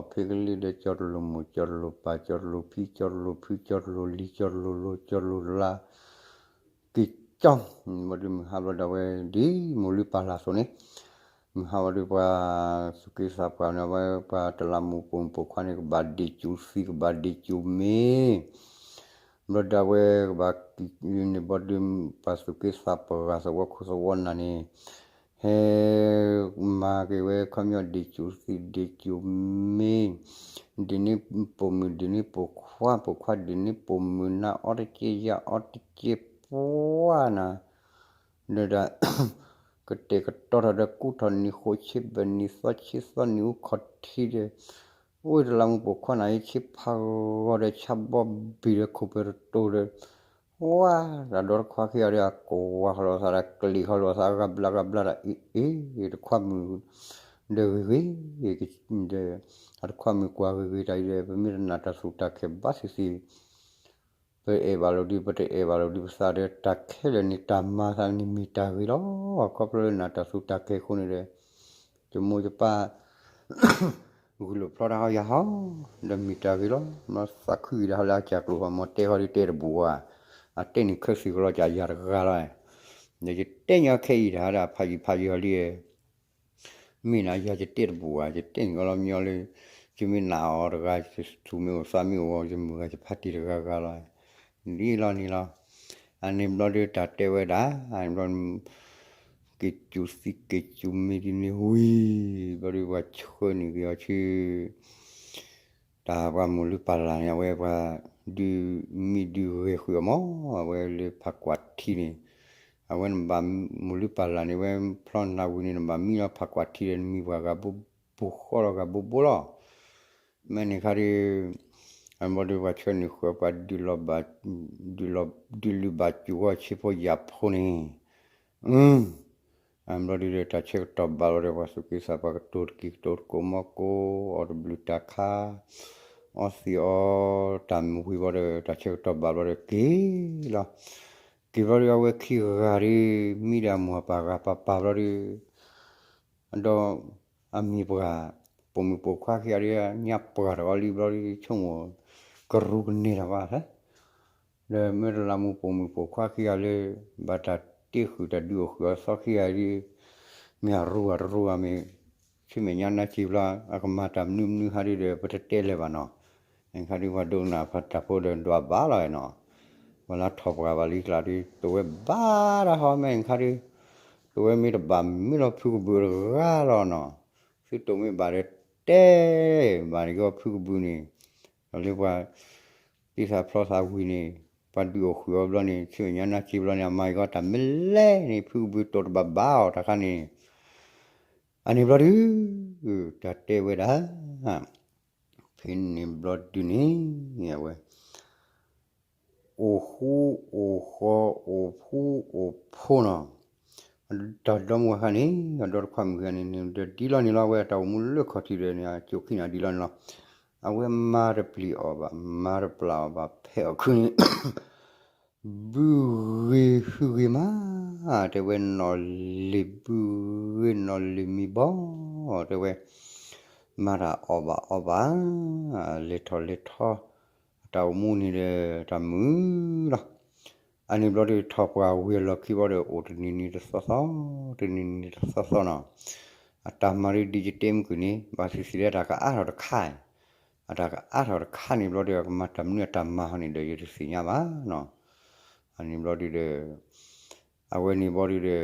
ဖဲကလံၤဒီးကၠီတလိာ်မိၢ် ကၠီတလိာ်ပၢ် ကၠီတလိာ်ဖံ ကၠီတလိာ်ဖု ကၠီတလိာ်လံၤ ကၠီတလိာ်လိၤ ကၠီတလိာ်လါ က့ၤကၠီ ဘျီဒုမုၢ်ဟါဘျီဒၣ်ဝဲ ဒ်မိၢ်လုၢ်ပၢ်လၢ်သိးန့ၣ် မုၢ်ဟါဘျီဒုပှၤသူၣ်က့သးပှၢ်န့ၣ် ဝဲပှၤတလးမူးပိာ်မုၣ်ပိာ်ခွါန့ၣ် ကဘၣ်ဒ့ၣ်စူၤသံ ကဘၣ်ဒ့ၣ်စူၤမ့ၤ ဘျီဒၣ်ဝဲကဘၣ်န့ၣ်ဘျီဒု ပှၤသူၣ်က့သးပှၢ်ဂၤသဝီခိၣ်သဝီနၢ်န့ၣ် ဟဲ မၤက့ၤဝဲခီပညီဒ့ၣ်စူၤသံဒ့ၣ်စူၤမ့ၤ ဒ့ၣ်န့ၢ်ပိာ်မုၣ်ဒ့ၣ်န့ၢ်ပိာ်ခွါ ပိာ်ခွါဒ့ၣ်န့ၢ်ပိာ်မုၣ် နၤအီတက့ၢ်ယၤအီတက့ၢ်ပှၤနၤ ဒီးဒၣ် ကတဲာ်ကတီၤထီၣ်ဒီးကူထီၣ်နံၤဃိးဆံဘၣ်နံၤသီဆံသီနံၤအူခီၣ်ထံးဒီး အိၣ်တလးမူးပိာ်ခွါနၤအံၤဆံဖးဂီၤဒီးဆါဘီဘံၣ်ဒီးခိၣ်ပှဲၤတတိၤဒီး ဝါ တၢ်ဒီတခွါခံဂၤဒီး အကိးဝၤဃီလိာ်သးဒီး ကျံးဃီလိာ်သး ဂၤဘျါဂၤဘျါဒီး အ့ၣ်အ့ၣ် တခွါမုၣ် ဒီးဂ့ၤဂ့ၤ ဒီး အတခွါမုၣ်ကွၢ်ဂ့ၤဂ့ၤတၢ်အံၤဒီး ပမ့ၢ်တနာ်တၢ်သူၣ်တၢ်ခဲဘၣ်သ့ၣ်သ့ၣ် ပအဲၣ်ဘၣ်လိာ်ဒုး ပတအဲၣ်ဘၣ်လိာ်ဒုး ပသးဒီးတၢ်ခဲလၢာ်န့ၣ် တၢ်မၤသးန့ၣ်မ့ၢ်တၢ်ဂ့ၤလီၤ. ခီဖျိလၢနတၢ်သူတၢ်ကဲၤအဃိန့ၣ်ဒီး ယမိၢ်ယပၢ် ဂုာ်လိာ်ဖျီတၢ်ဟီယၤဟီ ဒီးမ့ၢ်တၢ်ဂ့ၤလီၤ. မ့ၢ်သးခုဂ့ၤဒၣ်ဟီလၢအကၢ်ကျိၤဟီ မ့ၢ်တဲဟီဒုးတဲတဘူၣ်ဝဲ, အတဲန့ၣ်ခဲသ့ၣ်ကလီၤကၢ်ယၤတဂၤလီၤ. ဒီးယတဲညီခဲအံၤတၢ်ဒီး ဖးယံာ်ဖးယံာ်ဟီလံ မ့ၢ်နၤယၤယတဲတဘူၣ်ဘၣ်, ယတဲန့ၣ်ကလီၤမညီလၢ ယမ့ၢ်နာ်အီၤတဂၤ ယသူၣ်မ့ၢ်အိၣ်သးမ့ၢ်အိၣ် ယမုၢ်ဂၤယဖးတ့ၢ်တဂၤဂၤလီၤ. ဒ်လီၤန့ၣ်လီၤ. အန့ၣ်ဘျီဒုးတၢ်တဲဝဲဒၣ် အန့ၣ်ဘျီ က့ၤစူၤသံက့ၤစူၤမံဒ်န့ၣ်ဝံၤ ဘျီဒုး ပှၤဆှၢန့ၢ်က့ၤအီၤဆူ တၢ်ပှၤမိၢ်လုၢ်ပၢ်လၢ်န့ၣ် အဝဲပှၤဒုးမံဒုးဂဲၤဃုာ်အီၤမး အဝဲလၢဖးကွၢ်ထံန့ၣ် အဝဲနဘၣ်မိၢ်လုၢ်ပၢ်လၢ်န့ၣ် ဝဲဖျီနၤဝံၤန့ၣ် နဘၣ်မံလီၤဖးကွၢ်ထံဒီး နမံပှၤဂၤဘိဘိဃီလီၤ ဂၤဘိဘိလီၤ. မ့ၢ်န့ၣ်ခါဒုး အဘျီဒုးပှၤဆှၢန့ၢ်ဃုာ်အီၤ ပှၤဒုးလုၢ်ဘၣ်စူၤဂီၢ်ဆ့ဖိယာ်ဖိန့ၣ် အဘျီဒုးဒီး တၢ်ဆၢကတီၢ်ဘၣ်လီၤဒီး ပှၤသူၣ်က့သးပှၢ်ကတိၤတက့ၤကတိၤတကိးမီကိး အီၣ်တဘျုးတၢ်ခါ အီသံးအီတၢ်မုာ်ဝံၤဘျီဒီး တၢ်ဆၢကတီၢ်ဘၣ်ဘျီဒီးက့ၤလီၤ. က့ၤဘျီဒုး အဝဲခံဂၤဒုး မံဒီးအမိၢ်အပၢ်ဂၤပၢ်ပၢ်ဘျီဒုး ဒီးအမံၤပှၢ် ပိာ်မုၣ်ပိာ်ခွါခံဂၤဒုး ညါပှၢ်တဂီၤလံဘျီဒုး ဆိကမိၣ် ကရူၢ်ကန့ၢ်တၢ်ဘၣ် ဒီးမ့ၢ်တလးမူပိာ်မုၣ်ပိာ်ခွါခံဂၤလၢ ဘၣ်တၢ်တ့ဃုာ်တၢ်ဒုးအိၣ်ဃုာ်အီၤသီခံဂၤဒုး မ့ၢ်အရူၢ်အတရူၢ်အမ့ၢ် ဆူမဲာ်ညါနါစ့ဘျီ အကမၤတၢ်မနုၤမနုၤဟးဒုးဒီး ပတတဲလၢၤဘၣ်နီၤ. နခါဒုးပှၤဒိကနၣ်ဖးတၢ်ဖိဒီးဒွးဘၣ်လီၤနီၤ. ပှၤလၢထီၣ်ပှၢ်ဘၣ်လံကျါဒုး တဝဲဘၣ်တၢ်ဟီမဲာ်နခါဒုး တဝဲမ့ၢ်တဘၣ်မ့ၢ်လီၤဖုကဘုးတဂၤလီၤနီၤ. သုတိာ်မ့ၢ်ဘၣ်ဒီးတဲ ဘၣ်န့ၣ်ကီဖုကဘုးန့ၣ် ဒီးလၢပှၤ သံသးဖျီသးဝံၤန့ၣ် ပှၤဒုးအိၣ်ဃုာ်အီၤဘျီန့ၣ် ဆူမဲာ်ညါနါစ့ဘျီန့ၣ် အမၤအံၤကီတၢ်မ့ၢ်လဲၣ်န့ၣ် ဖုကဘုးတိာ်တဘၣ်ဘၣ်အီၤတၢ်ခါန့ၣ် အန့ၣ်ဘျီဒုး တၢ်တဲဝဲဒၣ် ဖဲန့ၣ်ဘျီဒုးန့ၣ် အဝဲ အိၣ်ဃူအိၣ်ဃီအိၣ်ဖှူအိၣ်ဖိနီၤ, တၢ်ဒီမါဝၤဃါန့ၣ် အဒီတခွါမုၣ်ဃါန့ၣ် ဒီးဒ်လီၤန့ၣ်လီၤ အဝဲတၢ်အိၣ်မူလၢခီၣ်ထံးဒီးန့ၣ် အကိးခံန့ၣ်ဒ်လီၤန့ၣ်လီၤ. အဝဲမၤတပျံၤအီၤဘၣ် မၤတပျံၤအီၤဘၣ် ဖဲအီၣ်ခုန့ၣ် ဘုဂ့ၤဟုဂ့ၤမး, တဲဝဲနီၢ်လံၤဘုဂ့ၤနီၢ်လံၤမံဘီ, တဲဝဲ မၤတၢ်အီၣ်ဘၣ်အီဘၣ်, လဲၤထီၣ်လဲၤထီ, အတၢ်အိၣ်မူန့ၣ်ဒီးတၢ်မုာ်လီၤ. အန့ၣ်ဘျီဒုးထီၣ်ပှၢ်ဝံၤအလီၢ်ခံဘျီဒီး အိၣ်တနံၤနံၤတသီသီ, တနံၤနံၤတသီသီနီၤ, အတၢ်မၤဒ်ဒ်ယတဲမုၢ်ကွံာ်န့ၣ် ဘၣ်သ့ၣ်သ့ၣ်လၢအတၢ်ကအါထီၣ်တခါ အတၢ်ကအါထီၣ်တခါန့ၣ်ဘျီဒီး အကမၤတၢ်မနုၤအတၢ်မၤဟီန့ၣ်ဒီး ယတသ့ၣ်ညါဘၣ်နီၤ. အန့ၣ်ဘျီဒုးဒီး အဝဲန့ၣ်ဘျီဒုးဒီး ယ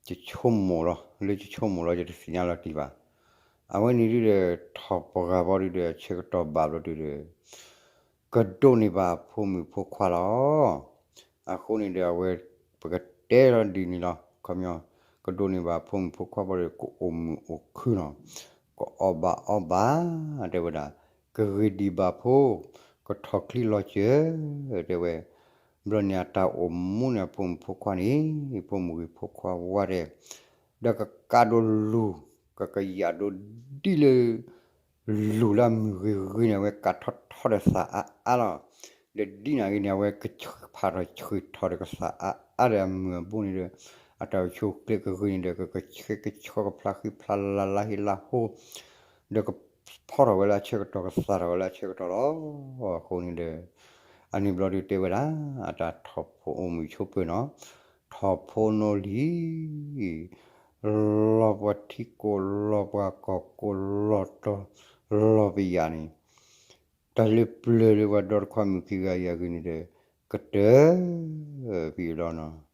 ဆိကမိၣ်လီၤ လၢယဆိကမိၣ်လီၤ ယတသ့ၣ်ညါလီၤတံၢ်ဘၣ်. အဝဲန့ၣ်ဒုးဒီး ထီၣ်ပှၢ်ဘျီဒုးဒီး ဆၢကတီၢ်ဘၣ်ဘျီဒုးဒီး ကဒိးန့ၢ်ဘၣ်အဖိမုၣ်ဖိခွါလီၤ. အဃိန့ၣ်ဒီးအဝဲ ပကတဲလီၤဒ်န့ၣ်လီၤ ခီပညီ ကဒိးန့ၢ်ဘၣ်ဖိမုၣ်ဖိခွါဘျီဒီး ကအိၣ်မုာ်အိၣ်ခုနီၤ, ကအီၣ်ဘၣ်အီဘၣ်, တဲဝဲဒၣ် ကဂ့ၤဒံးဘၣ်ဖိ, ကထီၣ်ချံလီၤစၢၤ, တဲဝဲ ဘျီန့ၣ်အတၢ်အိၣ်မူန့ၣ် အဖိမုၣ်ဖိခွါန့ၣ် ဖိမုၣ်ဂ့ၤဖိခွါဝါဒဲး ဒီးကကးဒိၣ်လူၤ ကကယၣ်ဒိၣ်ဒ်လၢ လူၤလၢအမုၢ်ဂ့ၤဂ့ၤန့ၣ် အဝဲကးထီၣ်ထီဒီးသးအါအါလီၤ. ဒီးဒ်န့ၣ်အဂ့ၢ်န့ၣ် အဝဲကဆှၢဖးထီၣ်ဆှၢထီၣ်ဒီးကသးအါအါဒီးအမုၢ်အဘိန့ၣ်ဒီး အတၢ်အိၣ်ဆူၣ်အိၣ်ချ့ကဂ့ၤန့ၣ်ဒီး ကကဆှဲကဆှီကဖျါဃံဖျါလၤလါဟ့လါဟိ ဒီးကဖီထီၣ်ဝဲလၢအဆၢကတီၢ် ကသးထီၣ်ဝဲလၢအဆၢကတီၢ်လီၤ. အဃိန့ၣ်ဒီး အန့ၣ်ဘျီဒုးတဲဝဲဒၣ် အတၢ်ထီၣ်ဖိအိၣ်မုာ်ဆိးပၢၤနီၤ, ထီၣ်ဖိနီၢ်လံၤ လီၤပှၤထံကိၢ်လီၤပှၤကီၢ်ကိၢ်လီၤတီၤ လီၤပယၣ်န့ၣ် တၢ်လၢပျၢၤလၢပှၤဒီတခွါမုၣ်ခံဂၤအံၤအဂ့ၢ်န့ၣ်ဒီး ကတၢၢ်ဖံးလီၤနီၤ.